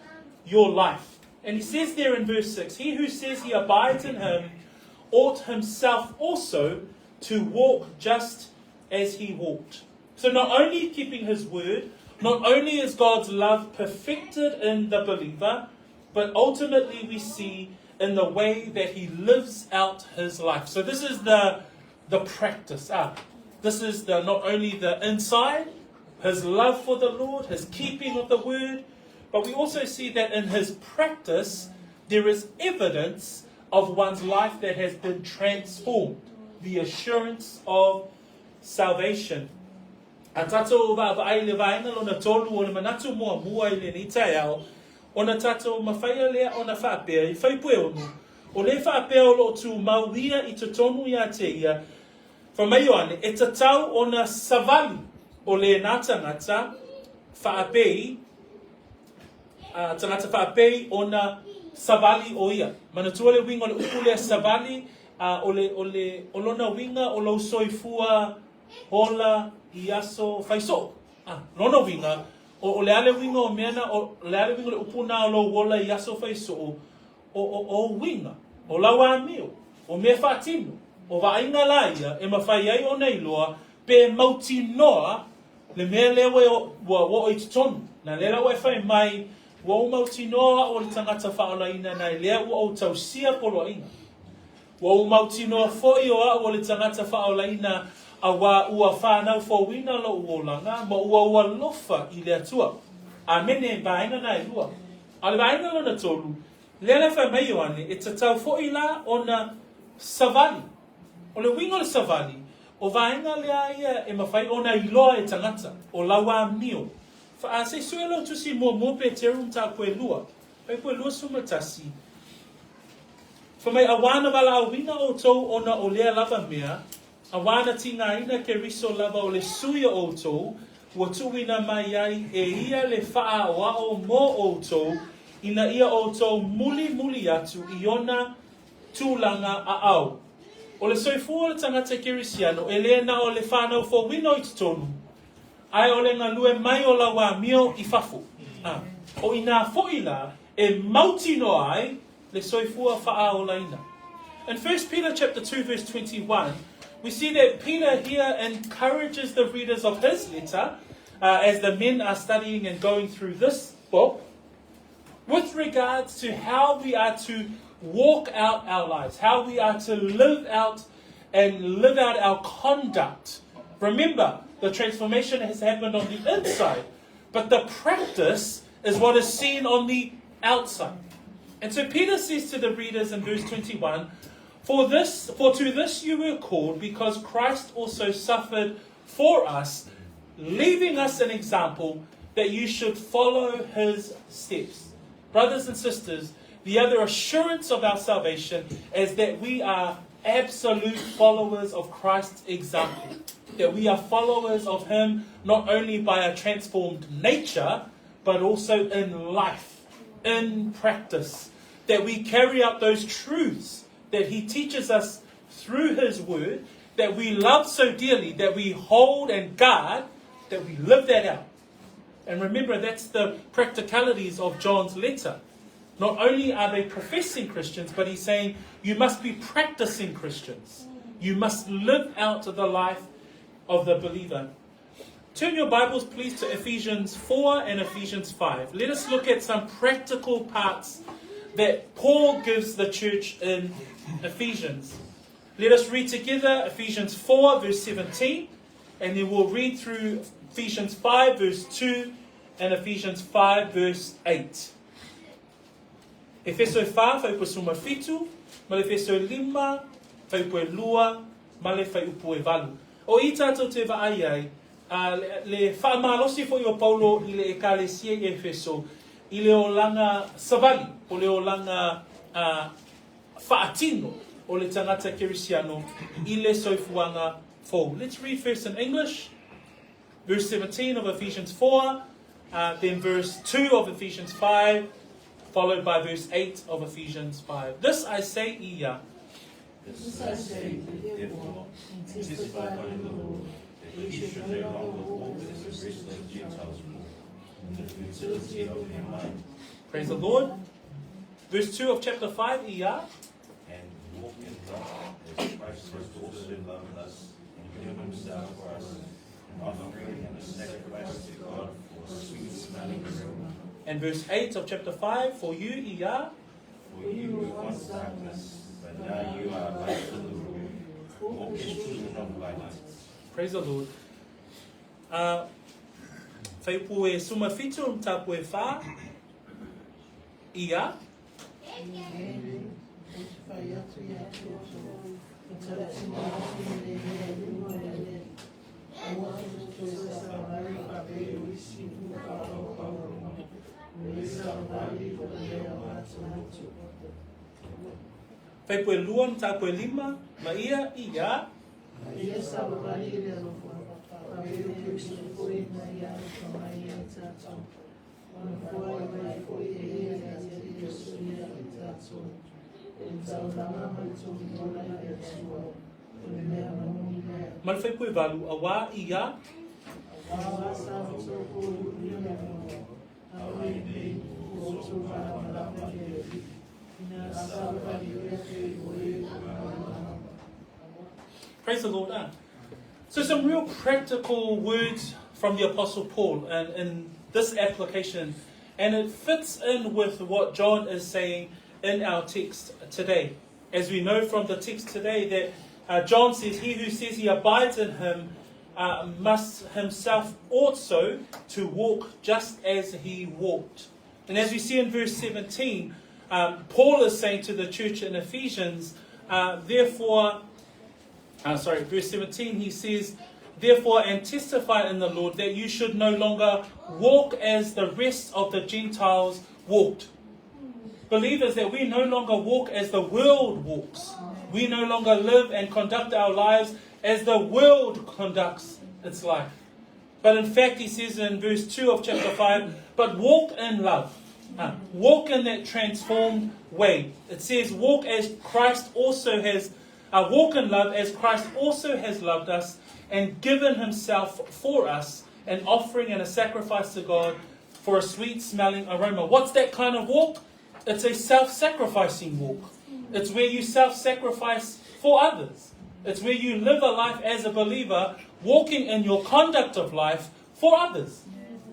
your life? And he says there in verse 6 He who says he abides in him ought himself also to walk just as he walked. So, not only keeping his word, not only is God's love perfected in the believer, but ultimately we see in the way that he lives out his life. So, this is the, the practice. Ah, this is the, not only the inside, his love for the Lord, his keeping of the word, but we also see that in his practice, there is evidence of one's life that has been transformed, the assurance of salvation. A tatou vaavaai i le vaega lona tolu o le manatu muamua i lenei taeao, ona tatou mawhaia lea ona faapea i Whaipueonu, o le faapea o loo tumau ia i totonu ia te ia, Fa mai Ioane, e tatau ona savali o lēnā tangata whaapei, a, tangata whaapei ona savali o ia. Manatua le uiga o le upu lea savali, a, o le, o le, o lona uiga o lou soifua ola i aso faisoo. A, lona uiga, o, o le a le uiga o mea na, o le a le uiga o le upu na o lou ola i aso faisoo, o, o, o uiga, o lau amio, o mea faatino, o vaaiga la ia e mafai ai ona iloa pe mautinoa le mea lea ua, ua oo i totonu. Na lea la ua e fai mai, ua ou mautinoa au o le tagata faaolaina nai lea ua ou tausia poloaiga. Ua ou mautinoa foi o au o le tagata faaolaina auā ua whanau fouina lou olaga ma ua ou alofa i le Atua. Amene, vaega na e lua. A o le vaega lona tolu, lea la e fai mai Ioane, e tatau foi la ona savali. O le uiga o le savali, o vaega lea ia e mafai ona iloa e tagata, o lau amio. Fa, se i sue lau tusi muamua Peteru mataupu e lua. Fuaiupu e 21, Fai mai, Auā na valaauina outou ona o lea lava mea, auā na tigaina Keriso lava o le Sui o outou, ua tuuina mai ai e ia le faaaoao mo outou, ina ia outou mulimuli atu i ona tulaga aao. O le soifua o le tagata Kerisiano e le na o le fanau fouina o i totonu, ae o le galue mai o lau amio i fafo. A o inā foi la e mautinoa ai le soifua faaolaina. In 1 Peter chapter 2 verse 21, we see that Peter here encourages the readers of his letter as the men are studying and going through this book with regards to how we are to walk out our lives, how we are to live out and live out our conduct. Remember, the transformation has happened on the inside, but the practice is what is seen on the outside. And so Peter says to the readers in verse 21, For this for to this you were called because Christ also suffered for us, leaving us an example that you should follow his steps. Brothers and sisters, the other assurance of our salvation is that we are absolute followers of Christ's example. That we are followers of him not only by a transformed nature, but also in life, in practice. That we carry out those truths that he teaches us through his word, that we love so dearly, that we hold and guard, that we live that out. And remember, that's the practicalities of John's letter. Not only are they professing Christians, but he's saying you must be practicing Christians. You must live out the life of the believer. Turn your Bibles, please, to Ephesians 4 and Ephesians 5. Let us look at some practical parts that Paul gives the church in Ephesians. Let us read together Ephesians 4, verse 17, and then we'll read through Ephesians 5, verse 2, and Ephesians 5, verse 8. Efeso e 4, fuaiupu e 17, ma le Efeso e 5, fuaiupu e 2, ma le fuaiupu e 8. O i tātou te vaai ai, a, le, le faamalosi foi o Paulo i le ekalesia i Efeso, i le olaga savali, o le olaga a, faatino o le tagata Kerisiano i le soifuaga fou. Let's read first in English, verse 17 of Ephesians 4, then verse 2 of Ephesians 5, followed by verse 8 of Ephesians 5. This I say, Ia. This I say, therefore, and testify in the Lord, that ye should no longer walk as the rest of the Gentiles walk, in the futility of their mind. Praise the Lord. Verse 2 of chapter 5, Ia. And walk in love, as Christ has also loved us, and given himself for us, an offering and a sacrifice to God for a sweet smelling aroma. And verse 8 of chapter 5, for you, Ia. For you were once darkness, but now you are light in the Lord. Walk as children of light. Praise the Lord. Fuaiupu e 17 mataupu e 4, Ia. Fuaiupu e 2 mataupu e 5, ma ia, Ia. Ma le fuaiupu e 8, auā, Ia. Praise the Lord. Ah. So some real practical words from the Apostle Paul and in this application, and it fits in with what John is saying in our text today. As we know from the text today that John says, he who says he abides in him must himself also to walk just as he walked. And as we see in verse 17, Paul is saying to the church in Ephesians, therefore, sorry, verse 17, he says, therefore, and testify in the Lord that you should no longer walk as the rest of the Gentiles walked. believers, that we no longer walk as the world walks. We no longer live and conduct our lives as the world conducts its life. But in fact, he says in verse 2 of chapter 5, but walk in love. Walk in that transformed way. It says, walk as Christ also has, walk in love as Christ also has loved us and given himself for us, an offering and a sacrifice to God for a sweet smelling aroma. What's that kind of walk? It's a self sacrificing walk. It's where you self sacrifice for others. It's where you live a life as a believer, walking in your conduct of life for others.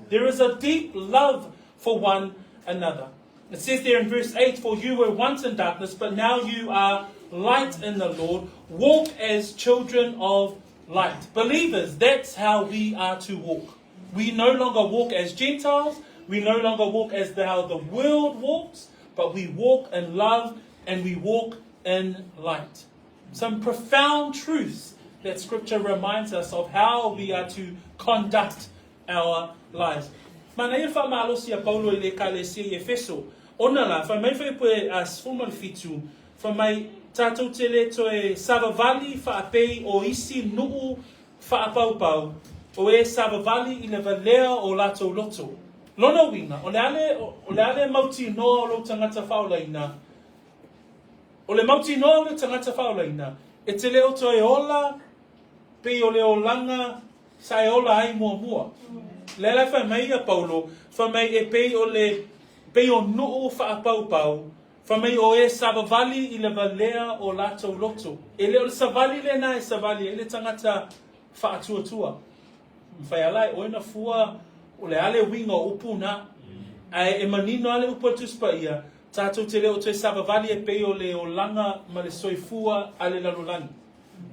There is a deep love for one another. It says there in verse 8 For you were once in darkness, but now you are light in the Lord. Walk as children of light. Believers, that's how we are to walk. We no longer walk as Gentiles. We no longer walk as how the world walks, but we walk in love and we walk in light. Some profound truths that Scripture reminds us of how we are to conduct our lives. Manaia le faamalosi a Paulo i le Ekalesia i Efeso, ona la, fai mai fuaipue a 17, fai mai, Tatou te le toe savavali faapei o isi nuu faapaupau, o e savavali i le valea o latou loto. Lona uiga, o le a le, o le a le mautinoa o lou tagata faaolaina, O le mautinoa o le tagata faaolaina, e te le o toe ola pei o le olaga sa e ola ai muamua. Lea la e fai mai ia Paulo, fai mai e pei o le pei o nuu faapaupau, fai mai o e savavali i le valea o latou loto. E le o le savali lena e savali ai le tagata faatuatua. Mafai a la e oe na fua o le a le uiga o upu na. Ae e manino a le upu a le Tusi Paia, Tatou te le o toe savavali e pei o le olaga ma le soifua a le lalolagi.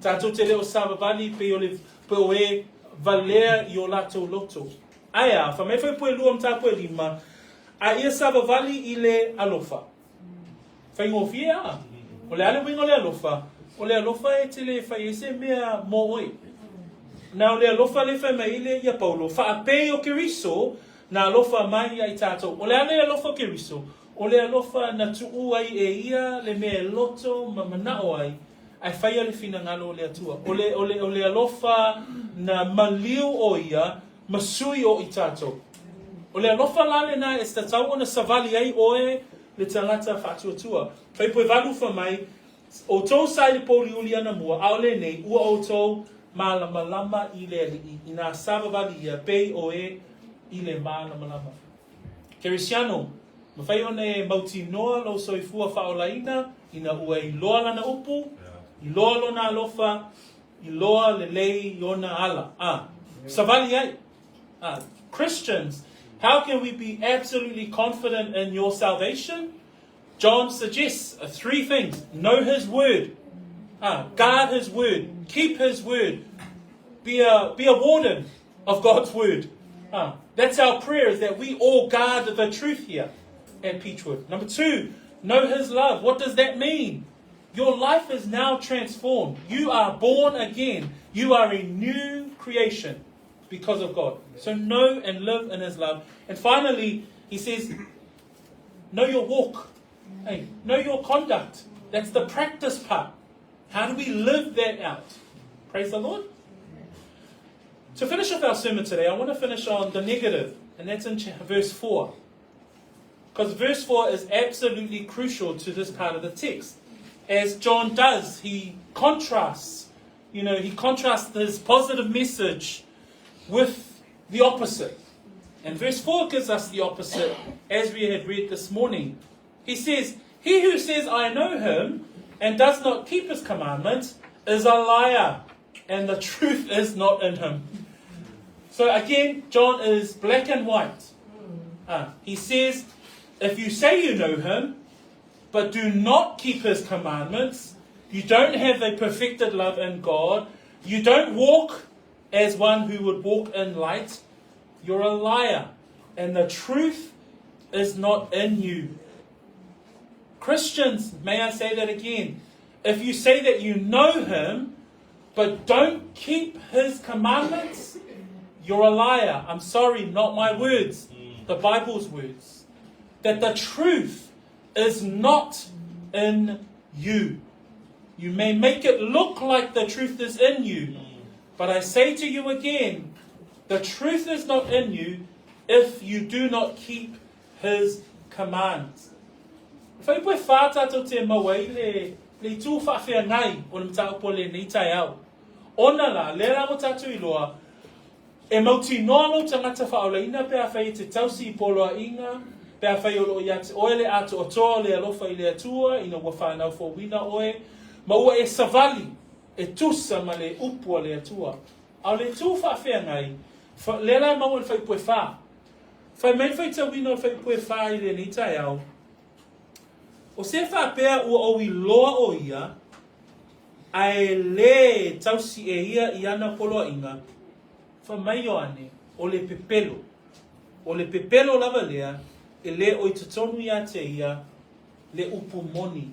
Tatou te le o savavali pei o le pei o e valea i o latou loto. Ae a, fai mai foi pue lua mataupu e lima, a ia savavali i le alofa. Faigofie a? O le a le uiga o le alofa? O le alofa e te le fai ai se mea mo oe. Na o le alofa le fai mai ai le ia Paulo, faapei o Keriso Na alofa mai ia i tatou. O le a le alofa o Keriso? O le alofa na tuu ai e ia le mea e loto ma manao ai, ae faia le finagalo o le Atua. O le, o le, o le alofa na maliu o ia ma sui o i tatou. O le alofa la lena e tatau ona savali ai oe le tagata faatuatua. Fai valu fai mai, Outou sa i le pouliuli anamua, ʻaʻole nei, ua ʻoutou mālamalama i le Aliʻi, inā savavali ia, pei o e i le mālamalama. Kerisiano, mafai ona e mautinoa lou soifua faaolaina ina ua iloa lana upu, iloa lona alofa, iloa lelei i ona ala. A. Savali ai. A. Christians, how can we be absolutely confident in your salvation? John suggests three things know his word, guard his word, keep his word, be a, be a warden of God's word. That's our prayer, is that we all guard the truth here at Peachwood. Number two, know his love. What does that mean? Your life is now transformed. You are born again. You are a new creation because of God. So know and live in his love. And finally, he says, know your walk. Hey, know your conduct. That's the practice part. How do we live that out? Praise the Lord. To finish off our sermon today, I want to finish on the negative, and that's in verse 4. Because verse 4 is absolutely crucial to this part of the text. As John does, he contrasts, you know, he contrasts his positive message with the opposite. And verse 4 gives us the opposite, as we had read this morning. He says, He who says, I know him, and does not keep his commandments, is a liar, and the truth is not in him. So again, John is black and white. He says, if you say you know him, but do not keep his commandments, you don't have a perfected love in God, you don't walk as one who would walk in light, you're a liar, and the truth is not in you. Christians, may I say that again? If you say that you know him, but don't keep his commandments, you're a liar. I'm sorry, not my words, the Bible's words. That the truth is not in you. You may make it look like the truth is in you, but I say to you again, the truth is not in you if you do not keep his commands. Fuaipue whā tātou te maua i le, le itu whaawhea ngai o le mataupu o lenei taeao. Ona la, lea la ua tātou iloa, e mautinoa lou tagata faaolaina pe afai e te tausi i poloaiga, pe afai o loo ia te oe le atoatoa o le alofa i le Atua ina ua whanau fouina oe, ma ua e savali e tusa ma le upu a le Atua. A o le itu faafeagai, lea la e maua i le fuaipue 4. Fai mai le faitauina o le fuaipue 4 i lenei taeao, o se faapea ua ou iloa o ia, ae lē tausi e ia i ana poloaiga, fai mai Ioane, o le pepelo. O le pepelo lava lea, e lē o i totonu ia te ia le upu moni.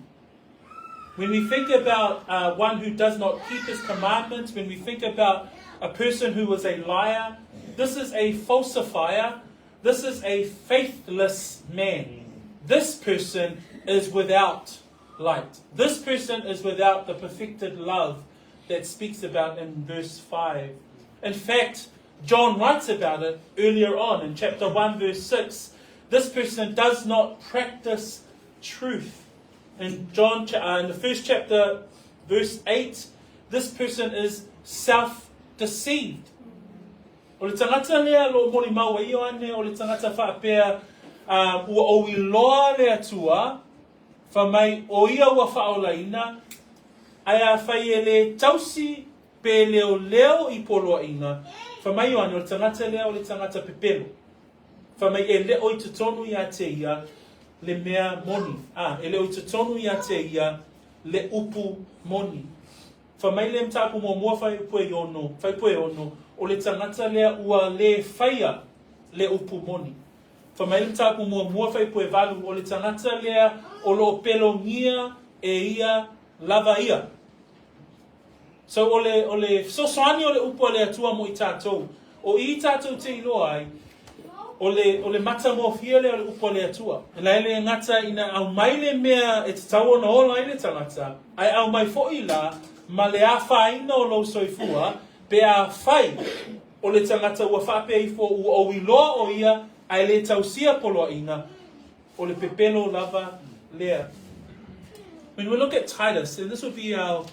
When we think about one who does not keep his commandments, when we think about a person who is a liar, this is a falsifier, this is a faithless man. This person is without light. This person is without the perfected love that speaks about in verse 5. In fact, John writes about it earlier on in chapter 1, verse 6. This person does not practice truth. In John, in the first chapter, verse 8, this person is self-deceived. O le tagata lea o lo o molimau ai Ioane, o le tagata faapea, ua ou iloa le Atua, fai mai o ia ua faaolaina, ae afai e lē tausi pe leoleo i poloaiga, fai mai Ioane, o le tagata lea o le tagata pepelo. Fai mai e le o i totonu ia te ia le mea moni, a, e le o i totonu ia te ia le upu moni. Fai mai le mataupu muamua fuaipue 6, fuaipue 6, o le tagata lea ua lē faia le upu moni. Fai mai le mataupu muamua fuaipue 8, o le tagata lea o lo o pelogia e ia lava ia. So o le, o le fesoasoani o le upu a le Atua mo i tātou, o i tātou te iloa ai, o le, o le matagofie lea o le upu a le Atua. E lae le gata ina aumai le mea e tatau ona ola ai le tagata, ae aumai foi la ma le afaina o lou soifua, pe afai o le tagata ua faapea ifo ua ou iloa o ia ae le tausia poloaiga, o le pepelo lava lea. When we look at Titus, and this will be our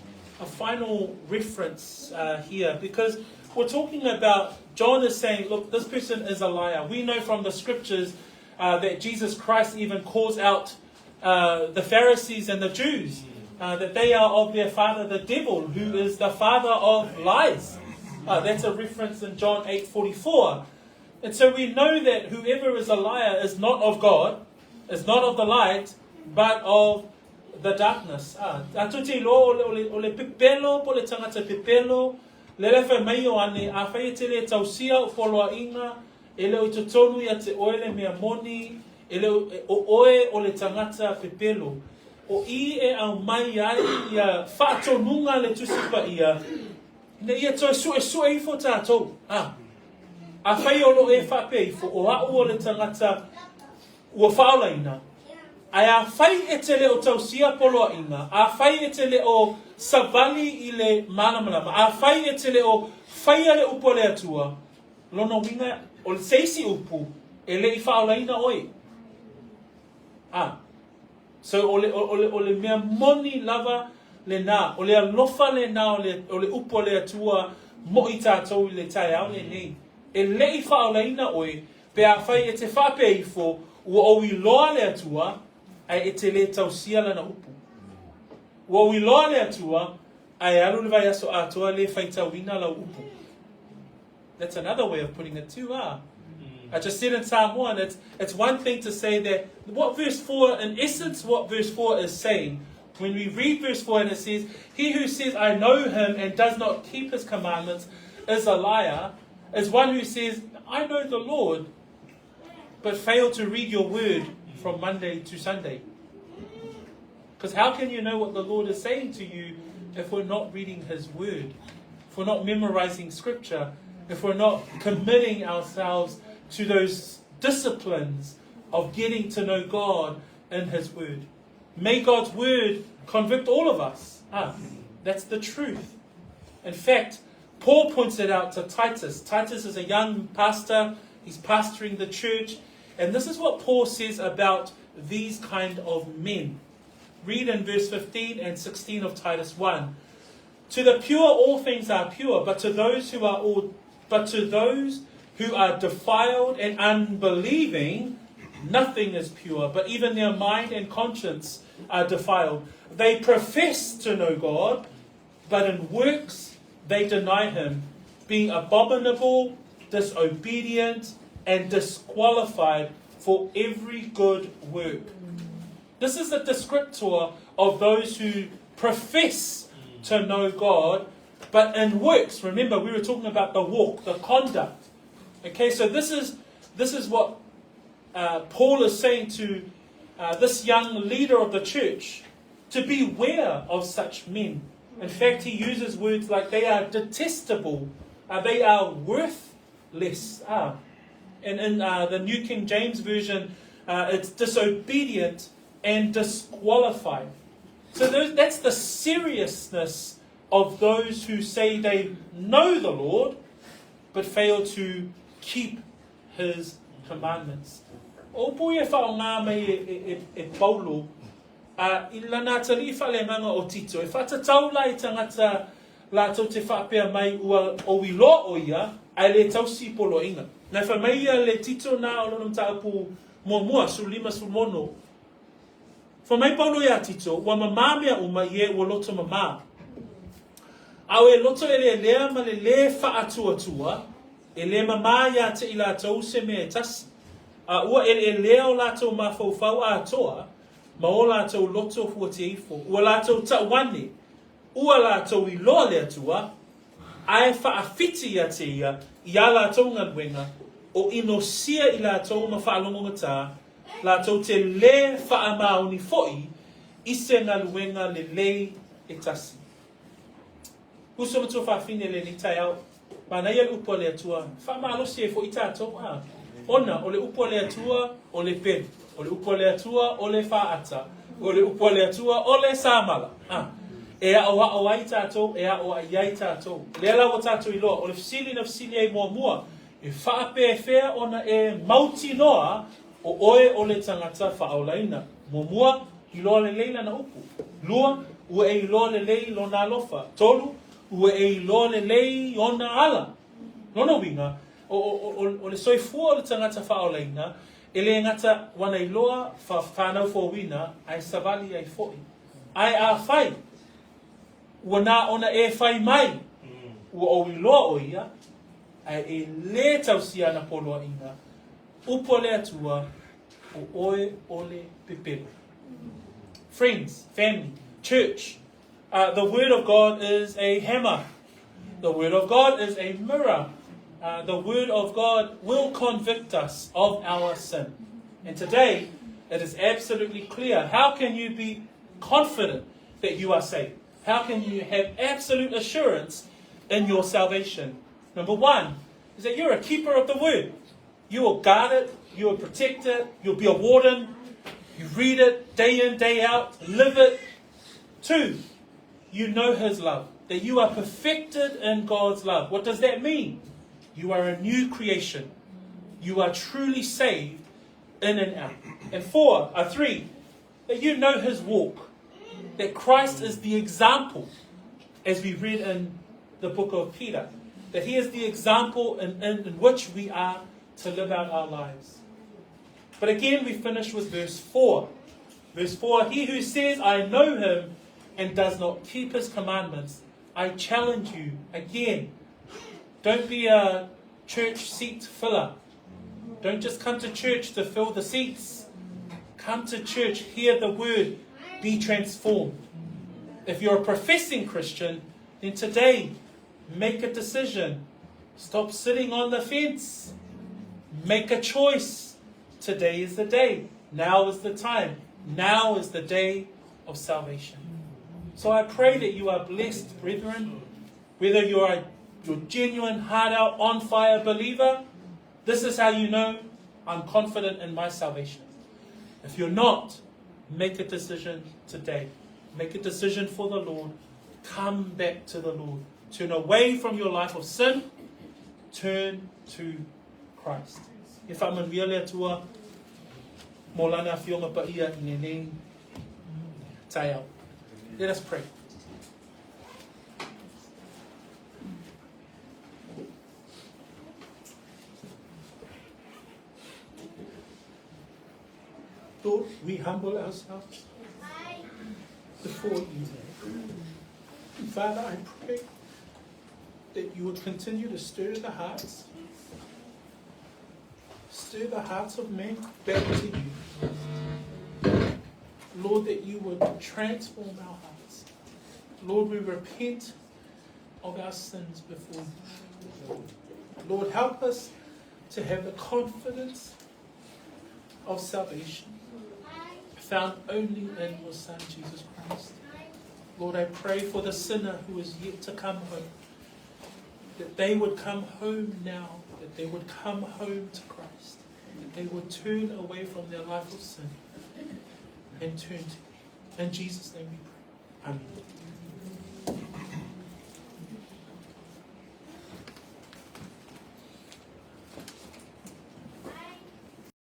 final reference here, because we're talking about, John is saying, look, this person is a liar. We know from the scriptures that Jesus Christ even calls out the Pharisees and the Jews, that they are of their father the devil, who is the father of lies. That's a reference in John 8:44. And so we know that whoever is a liar is not of God, is not of the light, but of the darkness. Ah, tatou te iloa o le pepelo po o le tagata pepelo, lea la e fai mai Ioane, afai e te lē tausia o poloaiga, e le o i totonu ia te oe le mea moni, e le o, o oe o le tagata pepelo. O i e aumai ai ia faatonuga a le Tusi Paia, ina ia toe suesue ifo tātou. Ah, afai o lo o e faapea ifo, o au o le tagata ua faaolaina, ae afai e te le o tausia poloaiga, afai e te le o savali i le malamalama, afai e te le o faia le upu a le Atua, lona uiga o se isi upu, e le i faaolaina oe. Ah, so o le, o le, o le mea moni lava lenā, o le alofa lenā o le upu a le Atua mo i tātou i le taeao lenei. E le i faaolaina oe, pe afai e te faapea ifo, ua ou iloa le Atua, ae e te lē tausia lana upu. Ua ou iloa le Atua, ae alu le vaiaso atoa lē faitauina lau upu. That's another way of putting it too, ah. I just said in Samoan, it's one thing to say that what verse 4, in essence, what verse 4 is saying, when we read verse 4 and it says, "He who says, I know him and does not keep his commandments is a liar," is one who says, "I know the Lord," but fail to read your word from Monday to Sunday. Because how can you know what the Lord is saying to you if we're not reading his word? If we're not memorizing scripture? If we're not committing ourselves to those disciplines of getting to know God? in His Word. May God's Word convict all of us. Ah, that's the truth. In fact, Paul points it out to Titus. Titus is a young pastor. He's pastoring the church. And this is what Paul says about these kind of men. Read in verse 15 and 16 of Titus 1. To the pure all things are pure, but to those who are all but to those who are defiled and unbelieving, nothing is pure, but even their mind and conscience are defiled. They profess to know God, but in works they deny him, being abominable, disobedient, and disqualified for every good work. This is a descriptor of those who profess to know God, but in works. Remember, we were talking about the walk, the conduct. Okay, so this is this is what uh, Paul is saying to uh, this young leader of the church to beware of such men. In fact, he uses words like they are detestable, uh, they are worthless. Ah. And in uh, the New King James Version, uh, it's disobedient and disqualified. So those, that's the seriousness of those who say they know the Lord, but fail to keep his commandments. O pui e whaongā mai e, e, e, e Paulo, a i lana atalii whaleagaga o Tito, e whaatatau la i tangata latou te faapea mai ua oiloa o ia, ae le tausi poloaiga. Na e fai mai ia le Tito na o lona mataupu muamua, 15 16. Fai mai Paulo iā Tito, ua mamā mea uma i e ua loto mamā. A o e loto eleelea ma le lē faatuatua, e lē mamā iā te i latou se mea e tasi. A ua eleelea o latou mafaufau atoa ma o latou loto huateifo, ua latou tauane, ua latou iloa le Atua, ae faawhiti ia te ia i a latou galuega, o inosia i latou ma faalogogata, latou te lē faamaoni foʻi i se galuega lelei e tasi. Uso ma tuafafine lenei taeao, manaia le upu a le Atua, faamalosi ai foʻi tatou, a, ona o le upu a le Atua o le pelu, o le upu a le Atua o le faata, o le upu a le Atua o le samala, a, e aʻoaʻo ai tatou, e aʻoaʻi ai tatou. Lea la ua tatou iloa, o le fesili na fesili ai muamua, E faapefea ona e mautinoa o oe o le tagata faaolaina? Muamua, iloa lelei lana upu. Lua, ua e iloa lelei lona alofa. Tolu, ua e iloa lelei ona ala. Lona uiga, o, o, o, o le soifua o le tagata faaolaina, e le gata wana iloa fa, whanau fouina, ae savali ai foʻi. Ae afai, ua na ona e fai mai, ua ou iloa o ia, ae e lē tausia ana poloaiga, upu a le Atua, o oe o le pepelo. Friends, family, church, uh, the word of God is a hammer. The word of God is a mirror. Uh, the word of God will convict us of our sin. And today, it is absolutely clear. How can you be confident that you are saved? How can you have absolute assurance in your salvation? Number one is that you're a keeper of the word. You will guard it, you will protect it, you'll be a warden. You read it day in, day out, live it. Two, you know his love, that you are perfected in God's love. What does that mean? You are a new creation. You are truly saved in and out. And four, uh, three, that you know his walk, that Christ is the example, as we read in the book of Peter, that he is the example in, in, in which we are to live out our lives. But again, we finish with verse 4. Verse 4 He who says, I know him, and does not keep his commandments, I challenge you again. Don't be a church seat filler. Don't just come to church to fill the seats. Come to church, hear the word, be transformed. If you're a professing Christian, then today make a decision. Stop sitting on the fence. Make a choice. Today is the day. Now is the time. Now is the day of salvation. So I pray that you are blessed, brethren, whether you're a your genuine, hard out, on fire believer, this is how you know I'm confident in my salvation. If you're not, Make a decision today. Make a decision for the Lord. Come back to the Lord. Turn away from your life of sin. Turn to Christ. E faamanuia le Atua mo Lana Afioga Paia i lenei taeao. Let us pray. Lord, we humble ourselves before you. Father, I pray that you would continue to stir the hearts, stir the hearts of men back to you. Lord, that you would transform our hearts. Lord, we repent of our sins before you. Lord, help us to have the confidence of salvation found only in your Son, Jesus Christ. Lord, I pray for the sinner who is yet to come home, that they would come home now, that they would come home to Christ, that they would turn away from their life of sin and turn to you. In Jesus' name we pray. Amen.